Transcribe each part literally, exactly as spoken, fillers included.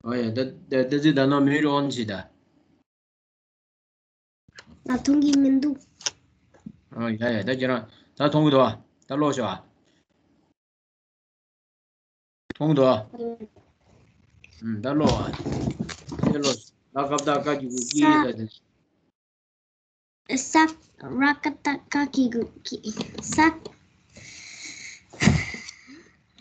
ཨོ་ཡ། ད་ད་ད་ཅི་ད་ནོ་མི་རོན་ཞིག་ད། ང་མཐོང་གི་མི་འདུག་ཨོ་ཡ་ཡ། ད་ཁྱེད་རང་ད་མཐོང་གི་འདུག་ད་ཀློག་ཤོག་མཐོང་གི་འདུག་ཨུམ། ད་ཀློག་ཨ། ད་ཀློག་ལ་ཀ་བཏགས་ཀ་གི་གུ་ཀྱི་ས། ད་དེ། ས། ར་ཀ་བཏགས་ཀ་གི་གུ་ཀྱི། ས།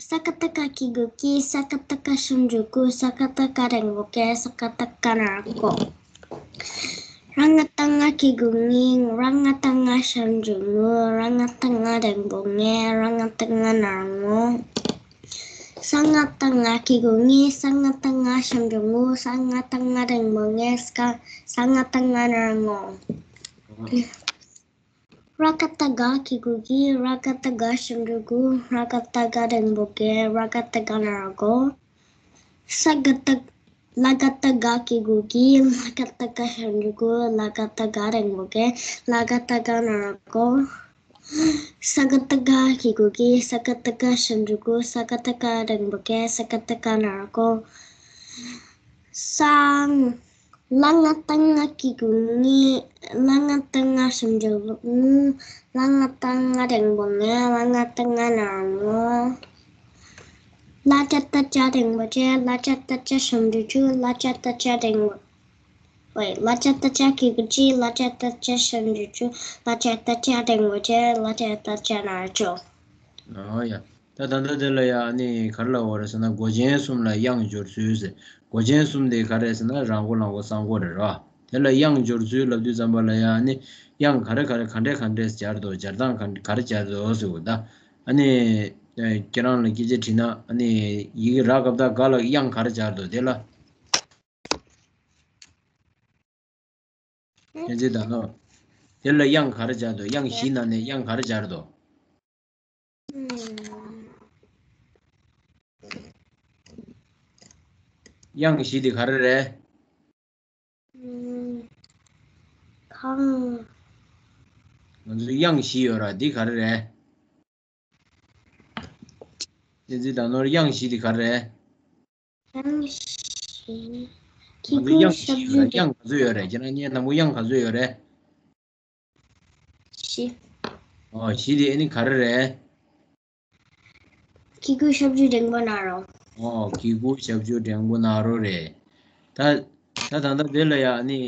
ས་ཀ་བཏགས་ཀ་གི་གུ་ཀྱི། ས་ཀ་བཏགས་སྐ་ཞབས་ཀྱུ་སྐུ། ས་ཀ་བཏགས་སྐ་འགྲེང་བུ་སྐེ། ས་ཀ་བཏགས་སྐ་ན་རོ་སྐོ། ར་ང་བཏགས་ང་གི་གུ་ངི། ར་ང་བཏགས་ང་ཞབས་ཀྱུ་ངུ། ར་ང་བཏགས་ང་འགྲེང་བུ་ངེ། ར་ང་བཏགས་ང་ན་རོ་ངོ། ས་ང་བཏགས་ང་གི་གུ་ངི། ས་ང་བཏགས་ང་ཞབས་ཀྱུ་ངུ། ས་ང་བཏགས་ང་འགྲེང་བུ་ངེ། ས་ས་ང་བཏགས་ང་ན་རོ་ངོ། ར་ཀ་བཏགས་རྒ་གི་གུ་རྒྱི། ར་ག་བཏགས་རྒ་ཞབས་ཀྱུ་རྒུ། ར་ག་བཏགས་རྒ་འགྲེང་བུ་རྒེ། ར་ག་བཏགས་རྒ་ན་རོ་རྒོ། ས་ག་བཏགས། ལ་ག་བཏགས་ལྒ་གི་གུ་ལྒྱི། ལ་ག་བཏགས་ལྒ་ཞབས་ཀྱུ་ལྒུ། ལ་ག་བཏགས་ལྒ་འགྲེང་བུ་ལྒེ། ལ་ག་བཏགས་ལྒ་ན་རོ་རྒོ། ས་ག་བཏགས་སྒ་གི་གུ་སྒྱི། ས་ག་བཏགས་སྒ་ཞབས་ཀྱུ་སྒུ། ས་ག་བཏགས་སྒ་འགྲེང་བུ་སྒེ། ས་ག་བཏགས་སྒ་ན་རོ་རྒོ། སང་། ལ་ང་བཏགས་ལྔ་གི་གུ་ལྔི། ལ་ང་བཏགས་ལྔ་ཞབས་ཀྱུ་ལྔུ། ལ་ང་བཏགས་ལྔ་འགྲེང་བུ་ལྔེ། ལ་ང་བཏགས་ལྔ་ན་རོ་ལྔོ། ལ་ཅ་བཏགས་ལྕ་འགྲེང་བུ་ལྕེ། ལ་ཅ་བཏགས་ལྕ་ཞབས་ཀྱུ་ལྕུ། ལ་ཅ་བཏགས་ལྕ་འགྲེང་བུ། ཝེ། ལ་ཅ་བཏགས་ལྕ་གི་གུ་ལྕི། ལ་ཅ་བཏགས་ལྕ་ཞབས་ཀྱུ་ལྕུ། ལ་ཅ་བཏགས་ལྕ་འགྲེང་བུ་ལྕེ། ལ་ཅ་བཏགས་ལྕ་ན་རོ་ལྕོ། ཨོ་ཡ། ད་ད་ལྟ་དེ་ལ་ཡ་ཨ་ནི་ག་རེ་ལབ་དགོས་རེད་ཟེར་ན། མགོ་ཅན་གསུམ་ལ་དབྱངས་སྦྱོར་ཚུལ་ཟེར། མགོ་ཅན་གསུམ་དེ་ག་རེ་ཟེར་ན། ར་མགོ་ལ་མགོ་ས་མགོ་རེད་ར། དེ་ལ་དབྱངས་སྦྱོར་ཚུལ་ལབ་དུས་ཙམ་པ་ལ་ཡ་ཨ་ནི་དབྱངས་ག་རེ་ག་རེ་ག་འདྲས་ག་འདྲས་སྦྱར་འདུག་སྦྱར་སྟངས་ག་ག་རེ་སྦྱར་འདུག་ཟེར་བ་ད། ཨ་ནི་ཁྱེད་རང་ལ་སྐད་ཆ་དྲིས་ན། ཨ་ནི་ཡི་གེ་ར་ག་བཏགས་རྒ་ལ་དབྱངས་ག་རེ་སྦྱར་འདུག་དེ་ལ། བསྟན་འཛིན་དང་ནོ། དེ་ལ་དབྱངས་ག་རེ་སྦྱར་འདུག་དབྱངས་བཞིའི་ནང་ནས་དབྱངས་ག་རེ་སྦྱར་འདུག་དབྱངས་བཞི་དེ་ག་རེ་རེད། ཁམས། ང་ཚོ་དབྱངས་བཞི་ཡོད་ར། འདི་ག་རེ་རེད། བསྟན་འཛིན་དང་ནོར། དབྱངས་བཞི་དེ་ག་རེ་རེད། དབྱངས་བཞི། ང་ཚོ་དབྱངས་བཞི་ཡོད་ར། དབྱངས་ག་ཚོད་ཡོད་རེད། ཁྱེད་རང་ངའི་ནང་མོ་དབྱངས་ག་ཚོད་ཡོད་རེད། བཞི། ཨོ། བཞི་དེ་ཨ་ནི་ག་རེ་རེད། གི་གུ་ཞབས་ཀྱུ་འགྲེང་བུ་ན་རོ། ཨོ། གི་གུ་ཞབས་ཀྱུ་འགྲེང་བུ་ན་རོ་རེད། ད་ད་ད་ད་དེ་ལ་ཡ་ཨ་ནི་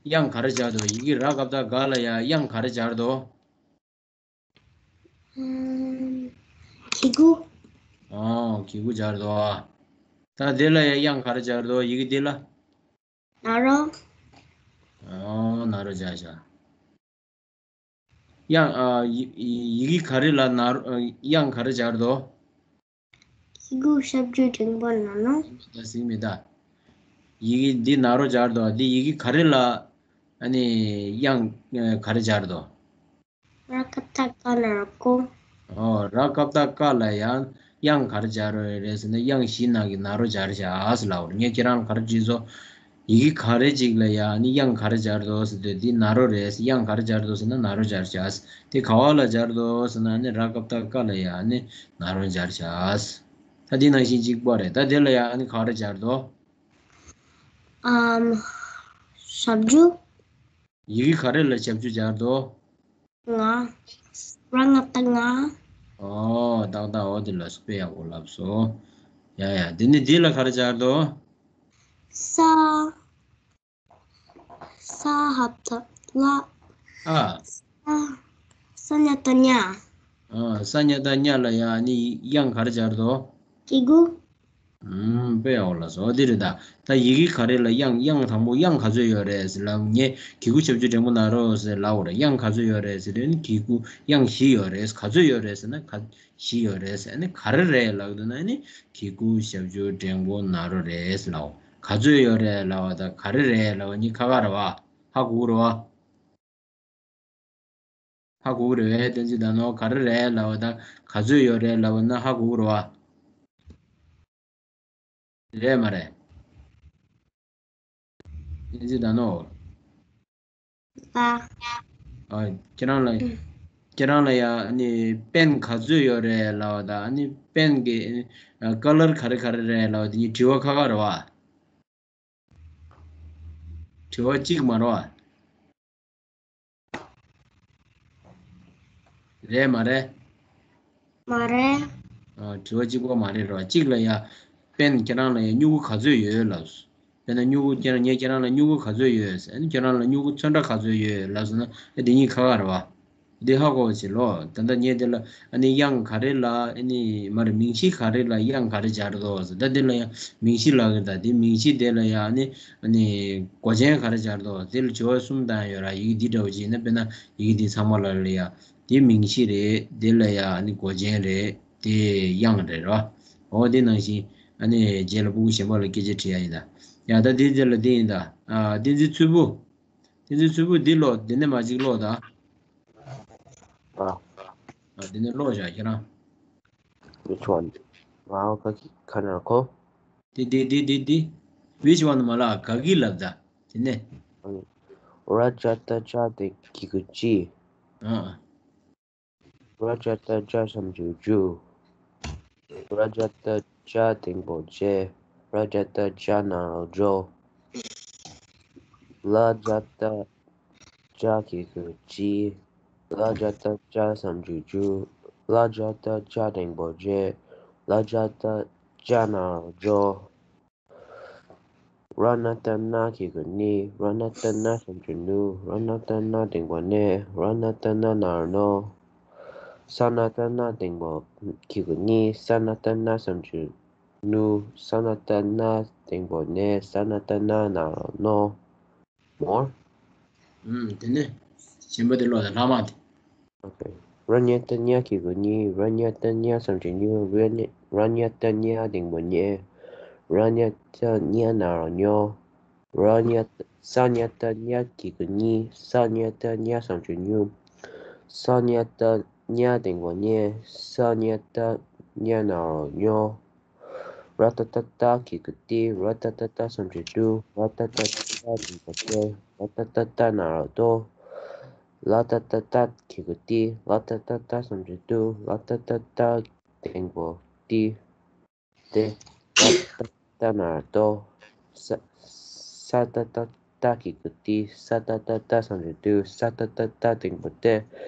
དབྱངས་ག་རེ་སྦྱར་འདུག་ཡི་གེ་ར་ག་བཏགས་རྒ་ལ་ཡ་དབྱངས་ག་རེ་སྦྱར་འདུག་གི་གུ། ཨོ། གི་གུ་སྦྱར་འདུག་ད་དེ་ལ་ཡ་དབྱངས་ག་རེ་སྦྱར་འདུག་ཡི་གེ་འདི་ལ། ན་རོ། ཨོ། ན་རོ་སྦྱར་བཞག་དབྱངས། ཨ། ཡི་ཡི་གེ་ག་རེ་ལ་ན་རོ། ཨ། དབྱངས་ག་རེ་སྦྱར་འདུག་གི་གུ་ཞབས་ཀྱུ་འགྲེང་བུ་ན་ནོ། ད་ཟིག་མི་ད། ཡི་གེ་འདི་ན་རོ་སྦྱར་འདུག་འདི་ཡི་གེ་ག་རེ་ལ་ཨ་ནི་དབྱངས་ག་རེ་སྦྱར་འདུག་ར་ག་བཏགས་རྒ་ན་རོ་རྒོ། ཨོ། ར་ག་བཏགས་རྒ་ལ་ཡང་དབྱངས་ག་རེ་སྦྱར་ཡོད་རེད་ཟེར་ན། དབྱངས་བཞིའི་ནང་གི་ན་རོ་སྦྱར་བཞག་ཟེར་ལབ་པ་རེད། ངས་ཁྱེད་རང་ལ་ག་རེ་དྲིས་སོང་། ཡི་གེ་ག་རེ་ཅིག་ལ་ཡང་ནི་དབྱངས་ག་རེ་སྦྱར་འདུག་ཟེར་དུས། འདི་ན་རོ་རེད། དབྱངས་ག་རེ་སྦྱར་འདུག་ཟེར་ན་ན་རོ་སྦྱར་བཞག་དེ་ག་བ་ལ་སྦྱར་འདུག་ཟེར་ན་ནི་ར་ག་བཏགས་རྒ་ལ་ཡང་ནི་ན་རོ་སྦྱར་བཞག་ད་འདི་ནང་བཞིན་གཅིག་པ་རེད། ད་དེ་ལ་ཡང་ནི་ག་རེ་སྦྱར་འདུག་ཨམ། ཞབས་ཀྱུ། ཡི་གེ་ག་རེ་ལ་ཞབས་ཀྱུ་སྦྱར་འདུག་ང་། ར་ང་བཏགས་ང་། ཨོ། ཏག་ཏག་འོ་དེ་ལ་སོ། དཔེ་ཡག་པོ་ལབ་སོང་། ཡ་ཡ། དེ་ནི་འདི་ལ་ག་རེ་སྦྱར་འདུག་ས། ས་ཧ་བཏགས་སླ། ཨ། ས། ས་ཉ་བཏགས་སྙ། ཨ། ས་ཉ་བཏགས་སྙ་ལ་ཡང་ནི་དབྱངས་ག་རེ་སྦྱར་འདུག་གི་གུ། ཨུམ། དཔེ་ཡག་པོ་ལབ་སོང་། འོ་དེ་རེད་ད། ད་ཡི་གེ་ག་རེ་ལ་དབྱངས། དབྱངས་དང་པོ་དབྱངས་ག་ཚོད་ཡོད་རེད་ཟེར་ལབ། ངས་གི་གུ་ཞབས་ཀྱུ་འགྲེང་བུ་ན་རོ་ཟེར་ལབ་པ་རེད། དབྱངས་ག་ཚོད་ཡོད་རེད་ཟེར་དུས་ནི་གི་གུ་དབྱངས་བཞི་ཡོད་རེད། ག་ཚོད་ཡོད་རེད་ཟེར་ན་ག་བཞི་ཡོད་རེད་ཟེར། ཨ་ནི་ག་རེ་རེད་ལབ་འདུག་ན་ནི་གི་གུ་ཞབས་ཀྱུ་འགྲེང་བུ་ན་རོ་རེད་ཟེར་ལབ། ག་ཚོད་ཡོད་རེད་ལབ་པ་དང་ག་རེ་རེད་ལབ་པ་གཉིས་ཁ་ཁ་རེད་བ། ཧ་གོ་གི་རེད་བ། ཧ་གོ་གི་རེད་བས། བསྟན་འཛིན་དང་ནོ། ག་རེ་རེད་ལབ་པ་དང་ག་ཚོད་ཡོད་རེད་ལབ་པ་ན་ཧ་གོ་གི་རེད་བ། རེད་མ་རེད། བསྟན་འཛིན་དང་ནོ། ཨ། ཨ། ཁྱེད་རང་ལ། ཨུ། ཁྱེད་རང་ལ་ཡ་ཨ་ནི་པེན་ག་ཚོད་ཡོད་རེད་ལབ་པ་དང་ཨ་ནི་པེན་གི་ཀ་ལར་ག་རེ་ག་རེ་རེད་ལབ་པ་དེ་གཉིས་དྲི་བ་ཁག་ཁག་རེད་བ། དྲི་བ་གཅིག་མ་རེད་བ། རེད་མ་རེད། མ་རེད། ཨ། དྲི་བ་གཅིག་པོ་མ་རེད་རོ། གཅིག་ལ་ཡ། པེན་ཁྱེད་རང་ལ་ཡ་སྨྱུ་གུ་ག་ཚོད་ཡོད་ལབ་སོང་། དཔེར་ན་སྨྱུ་གུ་ཁྱེད་རང་ངས་ཁྱེད་རང་ལ་སྨྱུ་གུ་ག་ཚོད་ཡོད་ཟེར། ཨ་ནི་ཁྱེད་རང་ལ་སྨྱུ་གུ་ཚོན་ཁྲ་ག་ཚོད་ཡོད་ལབ་སོང་ན་ཨ་འདི་གཉིས་ཁག་ཁག་རེད་བ། འདི་ཧ་གོ་བྱེད་ལོ། ད་ལྟ་ངས་འདི་ལ་ཨ་ནི་དབྱངས་ག་རེ་ལ་ཨ་ནི་མ་རེད། མིང་གཞི་ག་རེ་ལ་དབྱངས་ག་རེ་སྦྱར་འདུག་ཟེར། ད་འདི་ལ་ཡ་མིང་གཞི་ལབ་ཀྱི་རེད། ད་འདི་མིང་གཞི་དེ་ལ་ཡ་ཨ་ནི་ཨ་ནི་མགོ་ཅན་ག་རེ་སྦྱར་འདུག་དེ་ལ་སྦྱོར་བ་གསུམ་བཏང་ཡོད་ར། ཡི་གེ་འདི་འདྲ་བོ་ཅིག་ཡིན་ན་དཔེར་ན་ཡི་གེ་འདི་ཚང་མ་ལ་ལ་ཡ། དེ་མིང་གཞི་རེད། དེ་ལ་ཡ་ཨ་ནི་མགོ་ཅན་རེད། དེ་དབྱངས་རེད་རོ། འོ་དེ་ནང་བཞིན་ཨ་ནི་རྗེས་ལ་སྤུ་གུ་གཞན་པ་ལ་སྐད་ཆ་དྲི་ཡ་ཡིན་ད། ཡ་ད་དེ་དེ་ལ་དེ་ཡིན་ད། ཨ། བསྟན་འཛིན་མཚུར་ཕུ། བསྟན་འཛིན་མཚུར་ཕུ་འདི་ཀློག་དེ་ནས་མ་གཅིག་ཀློག་ད། ཨ། ཨ། དེ་ནས་ཀློག་བཞག་ཁྱེད་རང་། Which one? ང་ག་གི་ཁ་ན་ཁོ། དེ་དེ་དེ་དེ་དེ། Which one མ་ལ་ག་གི་ལབ་ད། དེ་ནས། ར་ཇ་ཏ་ཇ་དེ་གི་གུ་ཅི། ཨ། ར་ཇ་ཏ་ཇ་སུམ་ཅུ་རྒྱུ། ར་ཇ་ཏ་ཇ་དང་པོ་རྗེ། ར་ཇ་ཏ་ཇ་ན་རོ་ཇོ། ལ་ཇ་ཏ་ཇ་གི་གུ་ཅི། ལ་ཇ་ཏ་ཇ་སུམ་ཅུ་རྒྱུ། ལ་ཇ་ཏ་ཇ་དང་པོ་རྗེ། ལ་ཇ་ཏ་ཇ་ན་རོ་ཇོ། ར་ན་ཏ་ན་གི་གུ་ནི། ར་ན་ཏ་ན་སུམ་ཅུ་ནུ། ར་ན་ཏ་ན་དང་པོ་ནེ། ར་ན་ཏ་ན་ན་རོ་ནོ། ས་ན་ཏ་ན་དང་པོ་གི་གུ་ནི། ས་ན་ཏ་ན་སུམ་ཅུ་ནུ། ས་ན་ཏ་ན་དང་པོ་ནེ། ས་ན་ཏ་ན་ན་རོ་ནོ། More? ཨུམ། དེ་ནས་གཞན་པ་དེ་ཀློག་དང་ལྷག་མ་དེ། Okay. ར་ཉ་ཏ་ཉ་གི་གུ་ཉི། ར་ཉ་ཏ་ཉ་སུམ་ཅུ་ཉུ། ར་ཉ་ར་ཉ་ཏ་ཉ་དང་པོ་ཉེ། ར་ཉ་ཏ་ཉ་ན་རོ་ཉོ། ར་ཉ་ས་ཉ་ཏ་ཉ་གི་གུ་ཉི། ས་ཉ་ཏ་ཉ་སུམ་ཅུ་ཉུ། ས་ཉ་ཏ་ཉ་དང་པོ་ཉེ། ས་ཉ་ཏ་ཉ་ན་རོ་ཉོ། ར་ཏ་ཏ་ཏ་གི་གུ་ཏི། ར་ཏ་ཏ་ཏ་སུམ་ཅུ་ཏུ། ར་ཏ་ཏ་ཏ་དང་པོ་ཏེ། ར་ཏ་ཏ་ཏ་ན་རོ་ཏོ། ལ་ཏ་ཏ་ཏ་གི་གུ་ཏི། ལ་ཏ་ཏ་ཏ་སུམ་ཅུ་ཏུ། ལ་ཏ་ཏ་ཏ་དང་པོ་ཏི། ཏེ། ལ་ཏ་ཏ་ན་རོ་ཏོ། ས་ས་ཏ་ཏ་ཏ་གི་གུ་ཏི། ས་ཏ་ཏ་ཏ་སུམ་ཅུ་ཏུ། ས་ཏ་ཏ་ཏ་དང་པོ་ཏེ།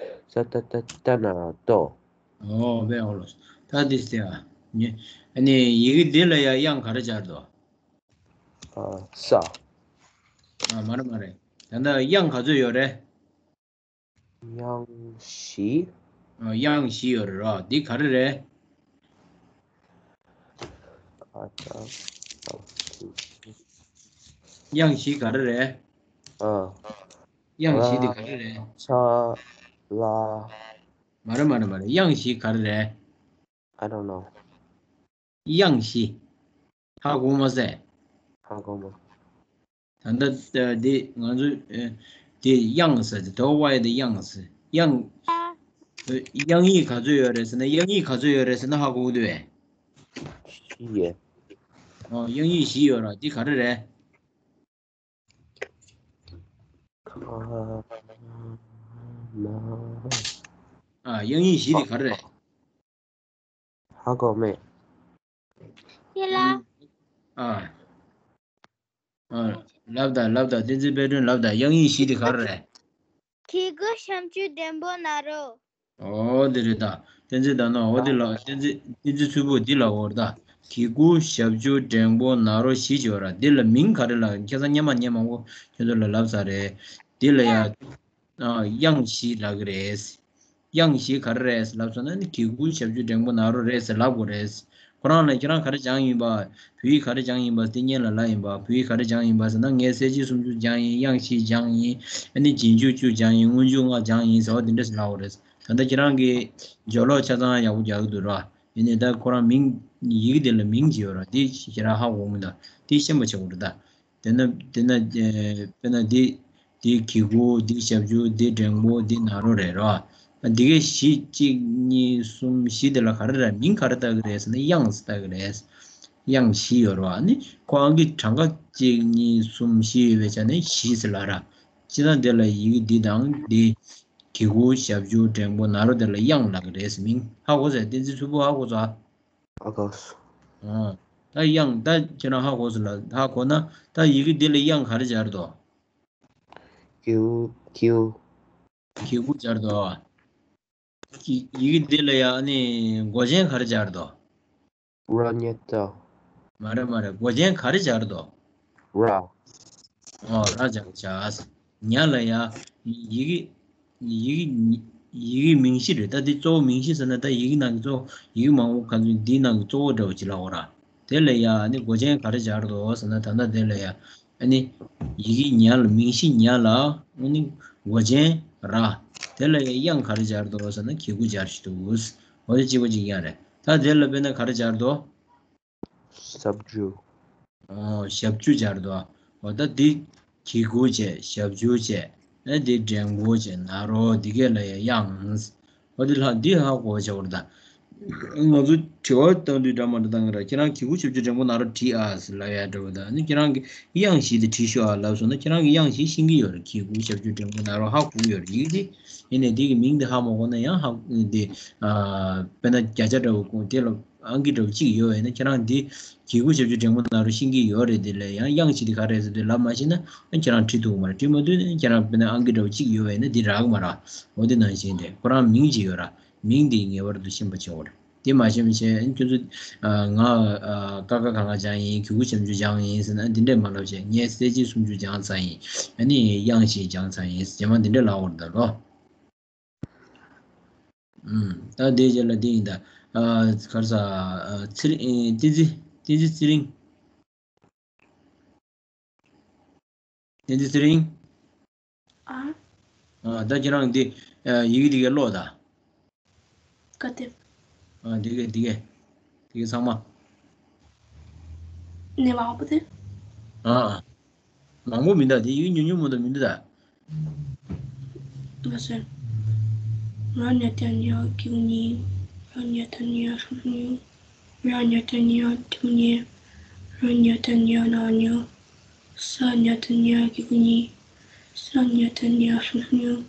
ས་ཏ་ཏ་ཏ་ན་རོ་ཏོ། ཨོ་བས་ཨོ་ལོ། ད་འདི་སྟེ་ཨ། ནི་ཨ་ནི་ཡི་གེ་འདི་ལ་ཡ་དབྱངས་ག་རེ་སྦྱར་འདུག་ཨ། ས། ཨ། མ་རེད་མ་རེད། ད་ལྟ་དབྱངས་ག་ཚོད་ཡོད་རེད། དབྱངས་བཞི། ཨ། དབྱངས་བཞི་ཡོད་རེད་རོ། འདི་ག་རེ་རེད། ཨ། ད་དབྱངས་བཞི་ག་རེ་རེད། ཨ། དབྱངས་བཞི་འདི་ག་རེ་རེད། ས། ལ། མ་རེད་མ་རེད་མ་རེད། དབྱངས་བཞི་ག་རེ་རེད། I don't know. དབྱངས་བཞི། ཧ་གོ་མ་སོང་། ཧ་གོ་མ། ད་ལྟ་འདི་ང་ཚོ་འདི་དབྱངས་ཟེར་ཏེ་དོ་ཝའི་དེ་དབྱངས་ཟེར། དབྱངས། དབྱངས་ཡིག་ག་ཚོད་ཡོད་རེད་ཟེར་ན། དབྱངས་ཡིག་ག་ཚོད་ཡོད་རེད་ཟེར་ན་ཧ་གོ་གི་འདུག་བས། བཞི་ཡོད། ཨོ། དབྱངས་ཡིག་བཞི་ཡོད་ར། འདི་ག་རེ་རེད། ཁ། མ། ཨ། དབྱངས་ཡིག་བཞི་དེ་ག་རེ་རེད། ཧ་གོ་མེད། ཡེ་ལ། ཨ། ཨ། ལབ་ད་ལབ་ད། བསྟན་འཛིན་དཔལ་སྒྲོན་ལབ་ད། དབྱངས་ཡིག་བཞི་དེ་ག་རེ་རེད། གི་གུ་ཞབས་ཀྱུ་འགྲེང་བུ་ན་རོ། ཨོ་དེ་རེད་ད། བསྟན་འཛིན་ད་ནོ། འོ་དེ་ལ་བསྟན་འཛིན་བསྟན་འཛིན་མཚུར་ཕུ་འདི་ལ་འོ་རེད་ད། གི་གུ་ཞབས་ཀྱུ་འགྲེང་བུ་ན་རོ་བཞི་བྱས་པ་ར། འདི་ལ་མིང་ག་རེ་ལབ། ཁ་སང་སྔོན་མ་ཉན་མང་པོ་ཁྱེད་ཚོ་ལ་ལབ་ཚར་རེད། འདི་ལ་ཡ། ཨ། དབྱངས་བཞི་ལབ་ཀྱི་རེད། དབྱངས་བཞི་ག་རེ་རེད་ལབ་སོང་ན་ནི་གི་གུ་ཞབས་ཀྱུ་འགྲེང་བུ་ན་རོ་རེད་ཟེར་ལབ་དགོས་རེད། ཁོ་རང་ལ་ཁྱེད་རང་ག་རེ་སྦྱངས་ཡིན་པ། བོད་ཡིག་ག་རེ་སྦྱངས་ཡིན་པ་དེ་སྔོན་ལ་ལབ་ཡིན་པ། བོད་ཡིག་ག་རེ་སྦྱངས་ཡིན་པ་ཟེར་ན། ངས་གསལ་བྱེད་སུམ་ཅུ་སྦྱངས་ཡིན། དབྱངས་བཞི་སྦྱངས་ཡིན། ཨ་ནི་རྗེས་འཇུག་བཅུ་སྦྱངས་ཡིན། སྔོན་འཇུག་ལྔ་སྦྱངས་ཡིན་ཟེར་བ་དེ་འདྲ་ཞིག་ལབ་དགོས་རེད། ད་ལྟ་ཁྱེད་རང་གིས་སྦྱོར་ཀློག་ཆ་ཚང་ཡག་པོ་རྒྱག་གི་འདུག་ར། ཡིན་ནའི་ད་ཁོ་རང་མིང་ཡི་གེ་དེ་ལ་མིང་ཅིག་ཡོད་ར། དེ་ཁྱེད་རང་ཧ་གོ་མི་འདུག་དེ་ཤེས་པ་བྱེད་དགོས་རེད་ད། དེ་ན་དེ་ན་ཨེ། དཔེར་ན་འདི་འདི་གི་གུ། འདི་ཞབས་ཀྱུ། འདི་འགྲེང་བུ། འདི་ན་རོ་རེད་རོ། འདི་གའི་བཞི། གཅིག་གཉིས། གསུམ། བཞི་དེ་ལ་ག་རེ་རེད། མིང་ག་རེ་བཏགས་ཀྱི་རེད་ཟེར་ན་དབྱངས་ཟེར་བཏགས་ཀྱི་རེད། དབྱངས་བཞི་ཡོད་རོ། ཨ་ནི་ཁོ་རང་གི་གྲངས་ཀ་གཅིག་གཉིས་གསུམ་བཞི་ཡོད་པའི་ཆ་ནས་བཞི་ཟེར་ལབ་ར། སྤྱིར་བཏང་དེ་ལ་ཡི་གེ་འདི་དང་འདི། གི་གུ་ཞབས་ཀྱུ་འགྲེང་པོ་ན་རོ་དེ་ལ་དབྱངས་ལབ་ཀྱི་རེད་ཟེར། མིང་ཧ་གོ་ཟེར། བསྟན་འཛིན་མཚུར་ཕུ་ཧ་གོ་ཚ། ཨ་ཁོས། ཨ། ད་དབྱངས་ད་ཁྱེད་རང་ཧ་གོ་སོང་ལ། ཧ་གོ་ན་ད་ཡི་གེ་འདི་ལ་དབྱངས་ག་རེ་སྦྱར་འདུག་གིའུ་གིའུ། གི་གུ་སྦྱར་འདུག་ཡི་གེ་འདི་ལ་ཡང་ནི་མགོ་ཅན་ག་རེ་སྦྱར་འདུག་ར་ཉ་ཏ། མ་རེད་མ་རེད། མགོ་ཅན་ག་རེ་སྦྱར་འདུག་ར། ཨོ་ར་སྦྱར་བྱ། ཉ་ལ་ཡ་ཡི་གེ་ཡི་གེ་ཡི་གེ་མིང་གཞི་རེད། ད་འདི་གཙོ་བོ་མིང་གཞི་ཟེར་ན་ད་ཡི་གེ་ནང་གི་གཙོ་བོ་ཡི་གེ་མང་པོ་ག་ཚོད་འདིའི་ནང་གི་གཙོ་བོ་འདྲ་བོ་ཅིག་ལབ་དགོས་ར། དེ་ལ་ཡ་ནི་མགོ་ཅན་ག་རེ་སྦྱར་འདུག་ཟེར་ན་ད་ལྟ་དེ་ལ་ཡ་ཨ་ནི་ཡི་གེ་ཉ་ལ་མིང་གཞི་ཉ་ལ་ཨ་ནི་མགོ་ཅན་ར། དེ་ལ་ཡ་དབྱངས་ག་རེ་སྦྱར་འདུག་ཟེར་ན་གི་གུ་སྦྱར་བཞིན་འདུག་འོ་དེ་གཅིག་པ་གཅིག་རྐྱང་རེད། ད་དེ་ལ་དཔེར་ན་ག་རེ་སྦྱར་འདུག་ཞབས་ཀྱུ། ཨོ་ཞབས་ཀྱུ་སྦྱར་འདུག་འོ་ད་འདི་གི་གུ་བྱས། ཞབས་ཀྱུ་བྱས། ཨ་འདི་འགྲེང་བུ་བྱས། ན་རོ། འདི་གས་ལ་ཡ་དབྱངས། འོ་འདི་ལྷག་འདི་ཧ་གོ་བ་བྱ་བར་ད། ང་ཚོ་དྲི་བ་བཏང་དུས་འདྲ་མ་འདྲ་བཏང་གི་ར། ཁྱེད་རང་གི་གུ་ཞབས་ཀྱུ་འགྲེང་བུ་ན་རོ་བྲིས་ཨ་ཟེར་ལབ་ཡ་འདྲ་བོ་ད། ཨ་ནི་ཁྱེད་རང་གི་དབྱངས་བཞི་དེ་བྲིས་ཤོག་ཨ་ལབ་སོང་ན་ཁྱེད་རང་གི་དབྱངས་བཞི་ཤེས་ཀྱི་ཡོད་རེད། གི་གུ་ཞབས་ཀྱུ་འགྲེང་བུ་ན་རོ་ཧ་གོ་གི་ཡོད་རེད། ཡིག་འདི་ཡིན་ནའི་འདི་གི་མིང་འདི་ཧ་མ་གོ་ན་ཡང་ཧ་འདི་ཨ་དཔེར་ན་བརྒྱ་ཆ་འདྲ་བོ་དགོངས་དེ་ལ། ཨང་ཀི་འདྲ་བོ་གཅིག་ཡོད་པ་ཡིན་ན་ཁྱེད་རང་འདི་གི་གུ་ཞབས་ཀྱུ་འགྲེང་བུ་ན་རོ་ཤེས་ཀྱི་ཡོད་རེད། དེ་ལ་ཡང་དབྱངས་གཞི་དེ་ག་རེ་རེད་ཟེར་དུས་ལབ་མ་ཤེས་ན་ཁྱེད་རང་བྲིས་ཐུབ་ཀྱི་མ་རེད། བྲིས་མ་ཐུབ་ན་ཁྱེད་རང་དཔེར་ན་ཨང་ཀི་འདྲ་བོ་གཅིག་ཡོད་པ་ཡིན་ན་འདི་རག་གི་མ་རེད། འོ་དེ་ནང་བཞིན་རེད། ཁོ་རང་མིང་གཅིག་ཡོད་ར། མིང་དེ་ངེས་པར་དུ་ཤེས་པ་བྱེད་དགོས་རེད། དེ་མ་ཤེས་མ་ཤེས་ཁྱོད་ཚོ་ང་ཀ་ཁ་ག་ང་སྦྱངས་ཡིན། གི་གུ་ཞབས་ཀྱུ་སྦྱངས་ཡིན་ཟེར་ན་འདི་འདྲས་མ་ལབ་བྱས། ངས་གསལ་བྱེད་སུམ་ཅུ་སྦྱངས་ཚར་ཡིན། ཨ་ནི་དབྱངས་བཞི་སྦྱངས་ཚར་ཡིན་ཟེར་རྗེས་མ་འདི་འདྲས་ལབ་དགོས་རེད་ད་ལོ། ཨུམ། ད་དེའི་རྗེས་ལ་འདི་ཡིན་ད། ཨ་ག་རེ་ཟ། ཨ་ཚེ་རིང་། ཨེ་བསྟན་འཛིན། བསྟན་འཛིན་ཚེ་རིང་། བསྟན་འཛིན་ཚེ་རིང་། ཨ། ཨ་ད་ཁྱེད་རང་འདི་ཨ་ཡི་གེ་འདི་གས་ཀློག་ད། ག་དེ། ཨ་འདི་གས་འདི་གས། འདི་གས་ཚང་མ། ནས་མང་པོ་དེ། ཨ་ཨ། མང་པོ་མི་འདུག་དེ་ཡིག་ཉུང་ཉུང་མོ་འདུག་མི་འདུག་ད། ལགས་སོ། ར་ཉ་ཏ་ཉ་གི་གུ་གཉིས། ར་ཉ་ཏ་ཉ་ཧྲིལ་པོ་གཉིས། ར་ཉ་ཏ་ཉ་ཐལ་མོ་སྡེ། ར་ཉ་ཏ་ཉ་ན་རོ་ཉ། ས་ཉ་ཏ་ཉ་གི་གུ་གཉིས། ས་ཉ་ཏ་ཉ་ཧྲིལ་པོ་གཉིས།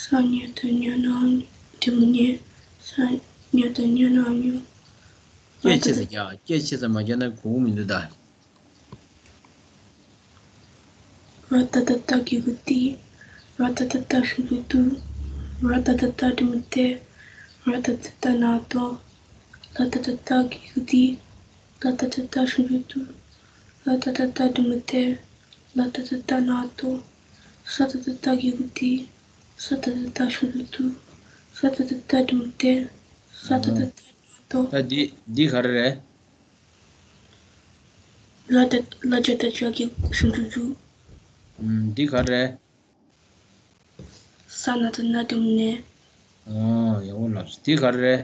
ས་ཉ་ཏ་ཉ་ན་རོ་ཐལ་མོ་སྡེ། ས་ཉ་ཏ་ཉ་ན་རོ་ཉ། སྐད་ཆེ་ཙམ་རྒྱག་སྐད་ཆེ་ཙམ་མ་རྒྱག་ན་གོ་གི་མི་འདུག་ད། ར་ཏ་ཏ་ཏ་གི་གུ་ཏི། ར་ཏ་ཏ་ཏ་ཧྲིལ་པོ་ཏུ། ར་ཏ་ཏ་ཏ་སྡེ་མོ་ཏེ། ར་ཏ་ཏ་ཏ་ན་རོ་ཏོ། ལ་ཏ་ཏ་ཏ་གི་གུ་ཏི། ལ་ཏ་ཏ་ཏ་ཧྲིལ་པོ་ཏུ། ལ་ཏ་ཏ་ཏ་སྡེ་མོ་ཏེ། ལ་ཏ་ཏ་ཏ་ན་རོ་ཏོ། ས་ཏ་ཏ་ཏ་གི་གུ་ཏི། ས་ཏ་ཏ་ཏ་ཧྲིལ་པོ་ཏུ། ས་ཏ་ཏ་ཏ་སྡེ་མོ་ཏེ། ས་ཏ་ཏ་ཏ་ན་རོ་ཏོ། ད་འདི་འདི་ག་རེ་རེད། ལ་ཏ་ལ་ཇ་ཏ་ཇ་གི་གུ་ཞབས་ཀྱུ་ཇུ། ཨུམ། འདི་ག་རེ་རེད། ས་ན་ཏ་ན་སྡེ་མོ་ནེ། ཨོ་ཡག་པོ་ལབ་སོང་། འདི་ག་རེ་རེད།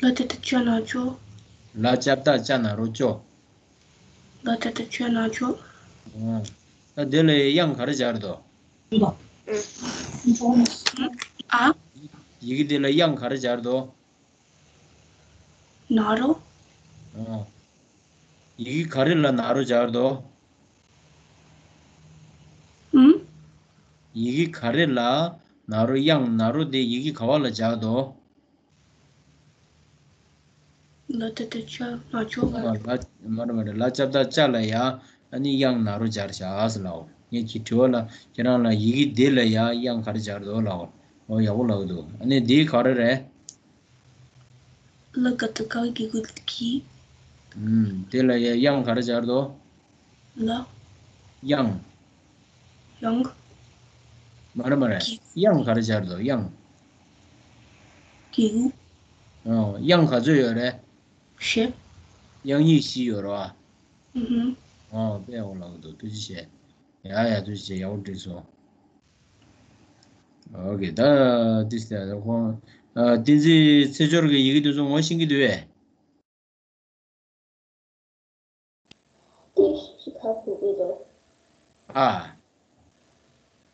ལ་ཏ་ཏ་ཅ་ན་རོ་ཅོ། ལ་ལྕགས་ལྟག་ཅ་ན་རོ་ཅོ། ལ་ཏ་ཏ་ཅ་ན་རོ་ཅོ། ཨོ། ད་འདི་ལ་དབྱངས་ག་རེ་སྦྱར་འདུག་ཨ། ཡི་གེ་འདི་ལ་དབྱངས་ག་རེ་སྦྱར་འདུག་ན་རོ། ཨོ། ཡི་གེ་ག་རེ་ལ་ན་རོ་སྦྱར་འདུག་ཨུམ། ཡི་གེ་ག་རེ་ལ་ན་རོ། དབྱངས་ན་རོ་དེ་ཡི་གེ་ག་བ་ལ་སྦྱར་འདུག་ལ་ཏ་ཏ་ཅ་ན་རོ་ཅོ། ཨ་ལ་མ་རེད་མ་རེད། ལ་ལྕགས་ལྟག་ལྕགས་ལ་ཡ་ཨ་ནི་དབྱངས་ན་རོ་སྦྱར་བྱ་ཟེར་ལབ། ངས་ཀྱི་དྲི་བ་ལ་ཁྱེད་རང་ལ་ཡི་གེ་འདི་ལ་ཡ་དབྱངས་ག་རེ་སྦྱར་འདུག་ལབ། ཨོ་ཡག་པོ་ལབ་འདུག་ཨ་ནི་འདི་ག་རེ་རེད། ལ་ག་ཏ་ག་གི་གུ་གི། ཨུམ། དེ་ལ་ཡ་དབྱངས་ག་རེ་སྦྱར་འདུག་ལ། དབྱངས། དབྱངས། མ་རེད་མ་རེད། གི། དབྱངས་ག་རེ་སྦྱར་འདུག་དབྱངས། གི་གུ། ཨོ་དབྱངས་ག་ཚོད་ཡོད་རེད། བཞི། དབྱངས་ཉིད་བཞི་ཡོད་རེད་བ། ཨུ་ཧུམ། ཨོ་དཔེ་ཡག་པོ་ལབ་འདུག་ཐུགས་རྗེ་ཆེ། ཡ་ཡ་ཐུགས་རྗེ་ཆེ། ཡག་པོ་འགྲིག་སོང་། ཨོ་ཀེ། ད་ཏིས་ད་ཁོང་ཨ་བསྟན་འཛིན་ཚེ་སྦྱོར་གྱི་ཡི་གེ་དེ་ཚོ་ངོ་ཤེས་ཀྱི་འདུག་གས། ཏིས་ཅིག་ཧ་གོ་གི་འདུག་ཨ།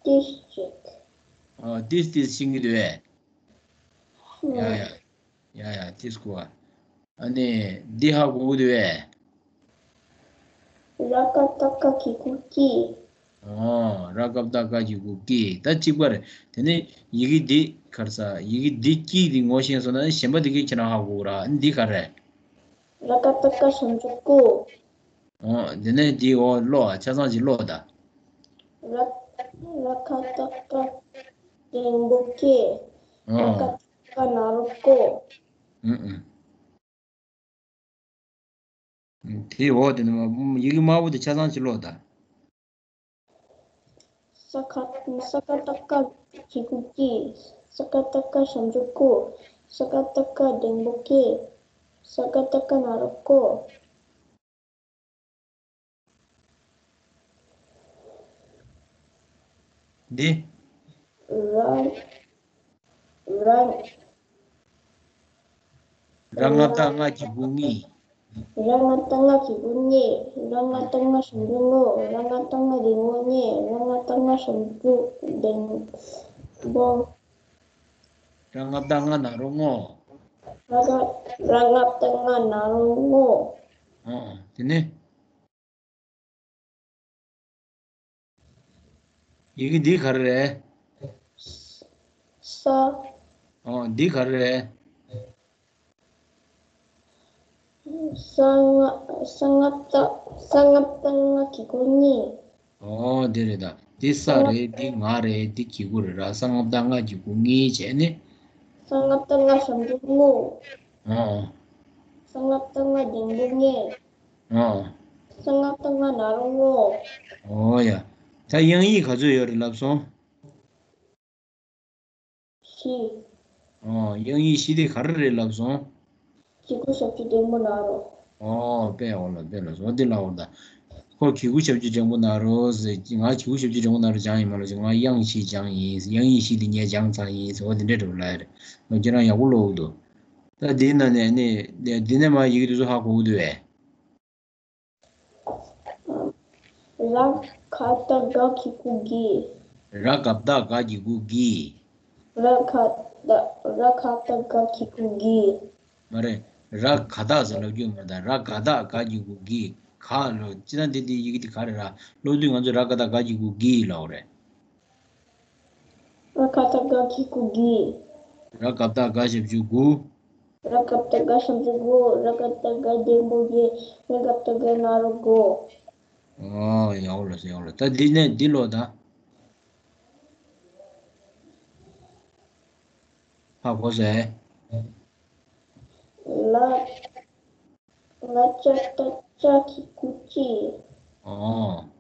ཏིས་ཅིག་ཨོ་ཏིས་ཏིས་ཤེས་ཀྱི་འདུག་གས། ཡ་ཡ། ཡ་ཡ་ཏིས་གོ་ཨ། ཨ་ནི་འདི་ཧ་གོ་གི་འདུག་གས། ལ་ཀ་ཏ་ཀ་གི་གུ་ཀི། ཨོ། ར་ཀ་བཏགས་རྒ་གི་གུ་གི། ད་གཅིག་པ་རེད། དེ་ནས་ཡི་གེ་འདི་ག་རེ་ཟ། ཡི་གེ་འདི་ཀྱི་འདི་ངོ་ཤེས་སོང་ན་གཞན་པ་དེ་གས་ཁྱེད་རང་ཧ་གོ་གི་ར། འདི་ག་རེ་རེད། ར་ཀ་བཏགས་རྒ་ཞབས་ཀྱུ་རྐུ། ཨོ། དེ་ནས་འདི་འོ་ཀློག་ཨ། ཆ་ཚང་ཅིག་ཀློག་ད། ར། ར་ཁ་བཏགས་རྒ་འགྲེང་བུ་རྒྱལ། ར་ཨོ། ཀ་བཏགས་རྒ་ན་རོ་རྒོ། ཨུ་ཨུ། དེའི་འོག་དེ་ནི་མ། ཡི་གེ་དམར་པོ་དེ་ཆ་ཚང་ཅིག་ཀློག་དང་། ས་ཁ། ས་ཀ་བཏགས་སྐ་གི་གུ་སྐྱི། ས་ཀ་བཏགས་སྐ་ཞབས་ཀྱུ་སྐུ། ས་ཀ་བཏགས་རྒ་འགྲེང་བུ་རྒྱལ། ས་ཀ་བཏགས་རྒ་ན་རོ་རྒོ། འདི། ར། ར། ར་ལྔ་བཏགས་ལྔ་གི་གུ་ལྔི། ར་ལྔ་བཏགས་ལྔ་གི་གུ་ལྔེ། ར་ལྔ་བཏགས་ལྔ་ཞབས་ཀྱུ་ལྔོ། ར་ལྔ་བཏགས་ལྔ་འགྲེང་བུ་ལྔེ། ར་ལྔ་བཏགས་ལྔ་ཞབས་ཀྱུ་འགྲེང་བུ། ར་ལྔ་བཏགས་ལྔ་ན་རོ་རྔོ། ར་ལྔ། ར་ལྔ་བཏགས་ལྔ་ན་རོ་རྔོ། ཨོ། དེ་ནས། ཡི་གེ་འདི་ག་རེ་རེད། ས། ཨོ། འདི་ག་རེ་རེད། ས་ལྔ། ས་ལྔ་བཏགས། ས་ལྔ་བཏགས་ལྔ་གི་གུ་ལྔི། ཨོ། འདི་རེད་ད། འདི་ས་རེད། འདི་ང་རེད། འདི་གི་གུ་རེད་ར། ས་ལྔ་བཏགས་ལྔ་གི་གུ་ལྔི་བྱས་ནས། ས་ལྔ་བཏགས་ལྔ་ཞབས་ཀྱུ་ལྔུ། ཨོ། ས་ལྔ་བཏགས་ལྔ་འགྲེང་བུ་ལྔེ། ཨོ། ས་ལྔ་བཏགས་ལྔ་ན་རོ་རྔོ། ཨོ་ཡ། ད་དབྱངས་ཡིག་ག་ཚོད་ཡོད་རེད་ལབ་སོང་། བཞི། ཨོ། དབྱངས་ཡིག་བཞི་དེ་ག་རེ་རེད་ལབ་སོང་། གི་གུ་ཞབས་ཀྱུ་འགྲེང་བུ་ན་རོ། ཨོ། དཔེ་ཡག་པོ་ལ། དཔེ་ལ་སོ་འདི་ལ་འོ་ད། ཁོ་གི་གུ་ཞབས་ཀྱུ་འགྲེང་བུ་ན་རོ་ཟེར། ང་གི་གུ་ཞབས་ཀྱུ་འགྲེང་བུ་ན་རོ་སྦྱངས་ཡིན་མ་ལབ་ཅིག་ང་དབྱངས་བཞི་སྦྱངས་ཡིན། དབྱངས་ཡིག་བཞི་དེ་ངས་སྦྱངས་ཚར་ཡིན་ཟེར། འོ་དེ་འདྲས་འགྲོ་ལ་རེད། ང་ཁྱེད་རང་ཡག་པོ་ཀློག་འདུག་ད་འདི་ན་ནས་ནི་འདི་ནས་མ་ཡི་གེ་དེ་ཚོ་ཧ་གོ་གི་འདུག་བས། ར་ག་བཏགས་རྒ་གི་གུ་རྒྱི། ར་ག་བཏགས་རྒ་གི་གུ་རྒྱི། ར་ག་བཏགས། ར་ག་བཏགས་རྒ་གི་གུ་རྒྱི། མ་རེད། ར་ག་བཏགས་ཟེར་ལབ་རྒྱུ་མ་རེད་ད། ར་ག་བཏགས་རྒ་གི་གུ་རྒྱི། ག་ལོ་ཅི་ན་འདི་འདི་ཡི་གེ་འདི་ག་རེད་ར། ཀློག་དུས་ང་ཚོ་ར་ག་བཏགས་རྒ་གི་གུ་རྒྱི་ལབ་རེད། ར་ག་བཏགས་རྒ་གི་གུ་རྒྱི། ར་ག་བཏགས་རྒ་ཞབས་ཀྱུ་རྒུ། ར་ག་བཏགས་རྒ་ཞབས་ཀྱུ་རྒུ། ར་ག་བཏགས་རྒ་འགྲེང་བུ་རྒྱེ། ར་ག་བཏགས་རྒ་ན་རོ་རྒོ། ཨོ། ཡག་པོ་ལ་སོ། ཡག་པོ་ལ། ད་འདི་ནས་འདི་ཀློག་ད། ཧ་གོ་སོང་། ལ། ལ་ཅ་བཏགས་ལྕ་གི་གུ་ལྕི། ཨོ།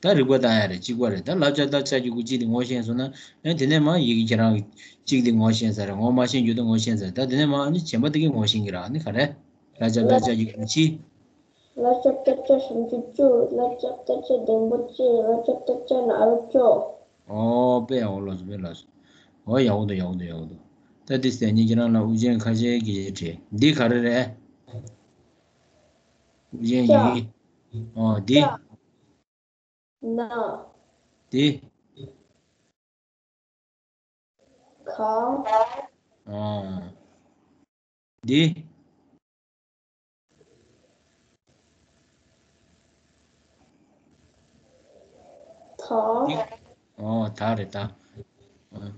ད་རིག་པ་བཏང་ཡ་རེད། གཅིག་པ་རེད། ད་ལ་ཅ་བཏགས་ལྕ་གི་གུ་ལྕི་དེ་ངོ་ཤེས་སོང་ན། ཨ་དེ་ནས་མ་ཡི་གེ་ཁྱེད་རང་གི་གཅིག་དེ་ངོ་ཤེས་ཚར་རེད། ངོ་མ་ཤེས་རྒྱུ་དེ་ངོ་ཤེས་ཚར་རེད། ད་དེ་ནས་མ་ཨ་ནི་གཞན་པ་དེ་གས་ངོ་ཤེས་ཀྱི་རེད། ཨ་ནི་ག་རེ། ལ་ཅ་བཏགས་ལྕ་གི་གུ་ལྕི། ལ་ཅ་བཏགས་ལྕ་ཞབས་ཀྱུ་ལྕུ། ལ་ཅ་བཏགས་ལྕ་འགྲེང་བུ་ལྕེ། ལ་ཅ་བཏགས་ལྕ་ན་རོ་ལྕོ། ཨོ། དཔེ་ཡག་པོ་ལ་སོ། དཔེ་ལ་སོ། ཨོ། ཡག་པོ་འདུག་ཡག་པོ་འདུག་ཡག་པོ་འདུག་ད་འདི་ཟེར་ནས་ཁྱེད་རང་ལ་དབུ་ཅན་ཁ་ཤས་ཀྱི་བྲིས། འདི་ག་རེ་རེད། དབུ་ཅན་ཡིན། ཨོ། འདི། ན། འདི། ག། ཨོ། འདི། ད། འདི། ཨོ། ད་རེད་ད། ཨོ།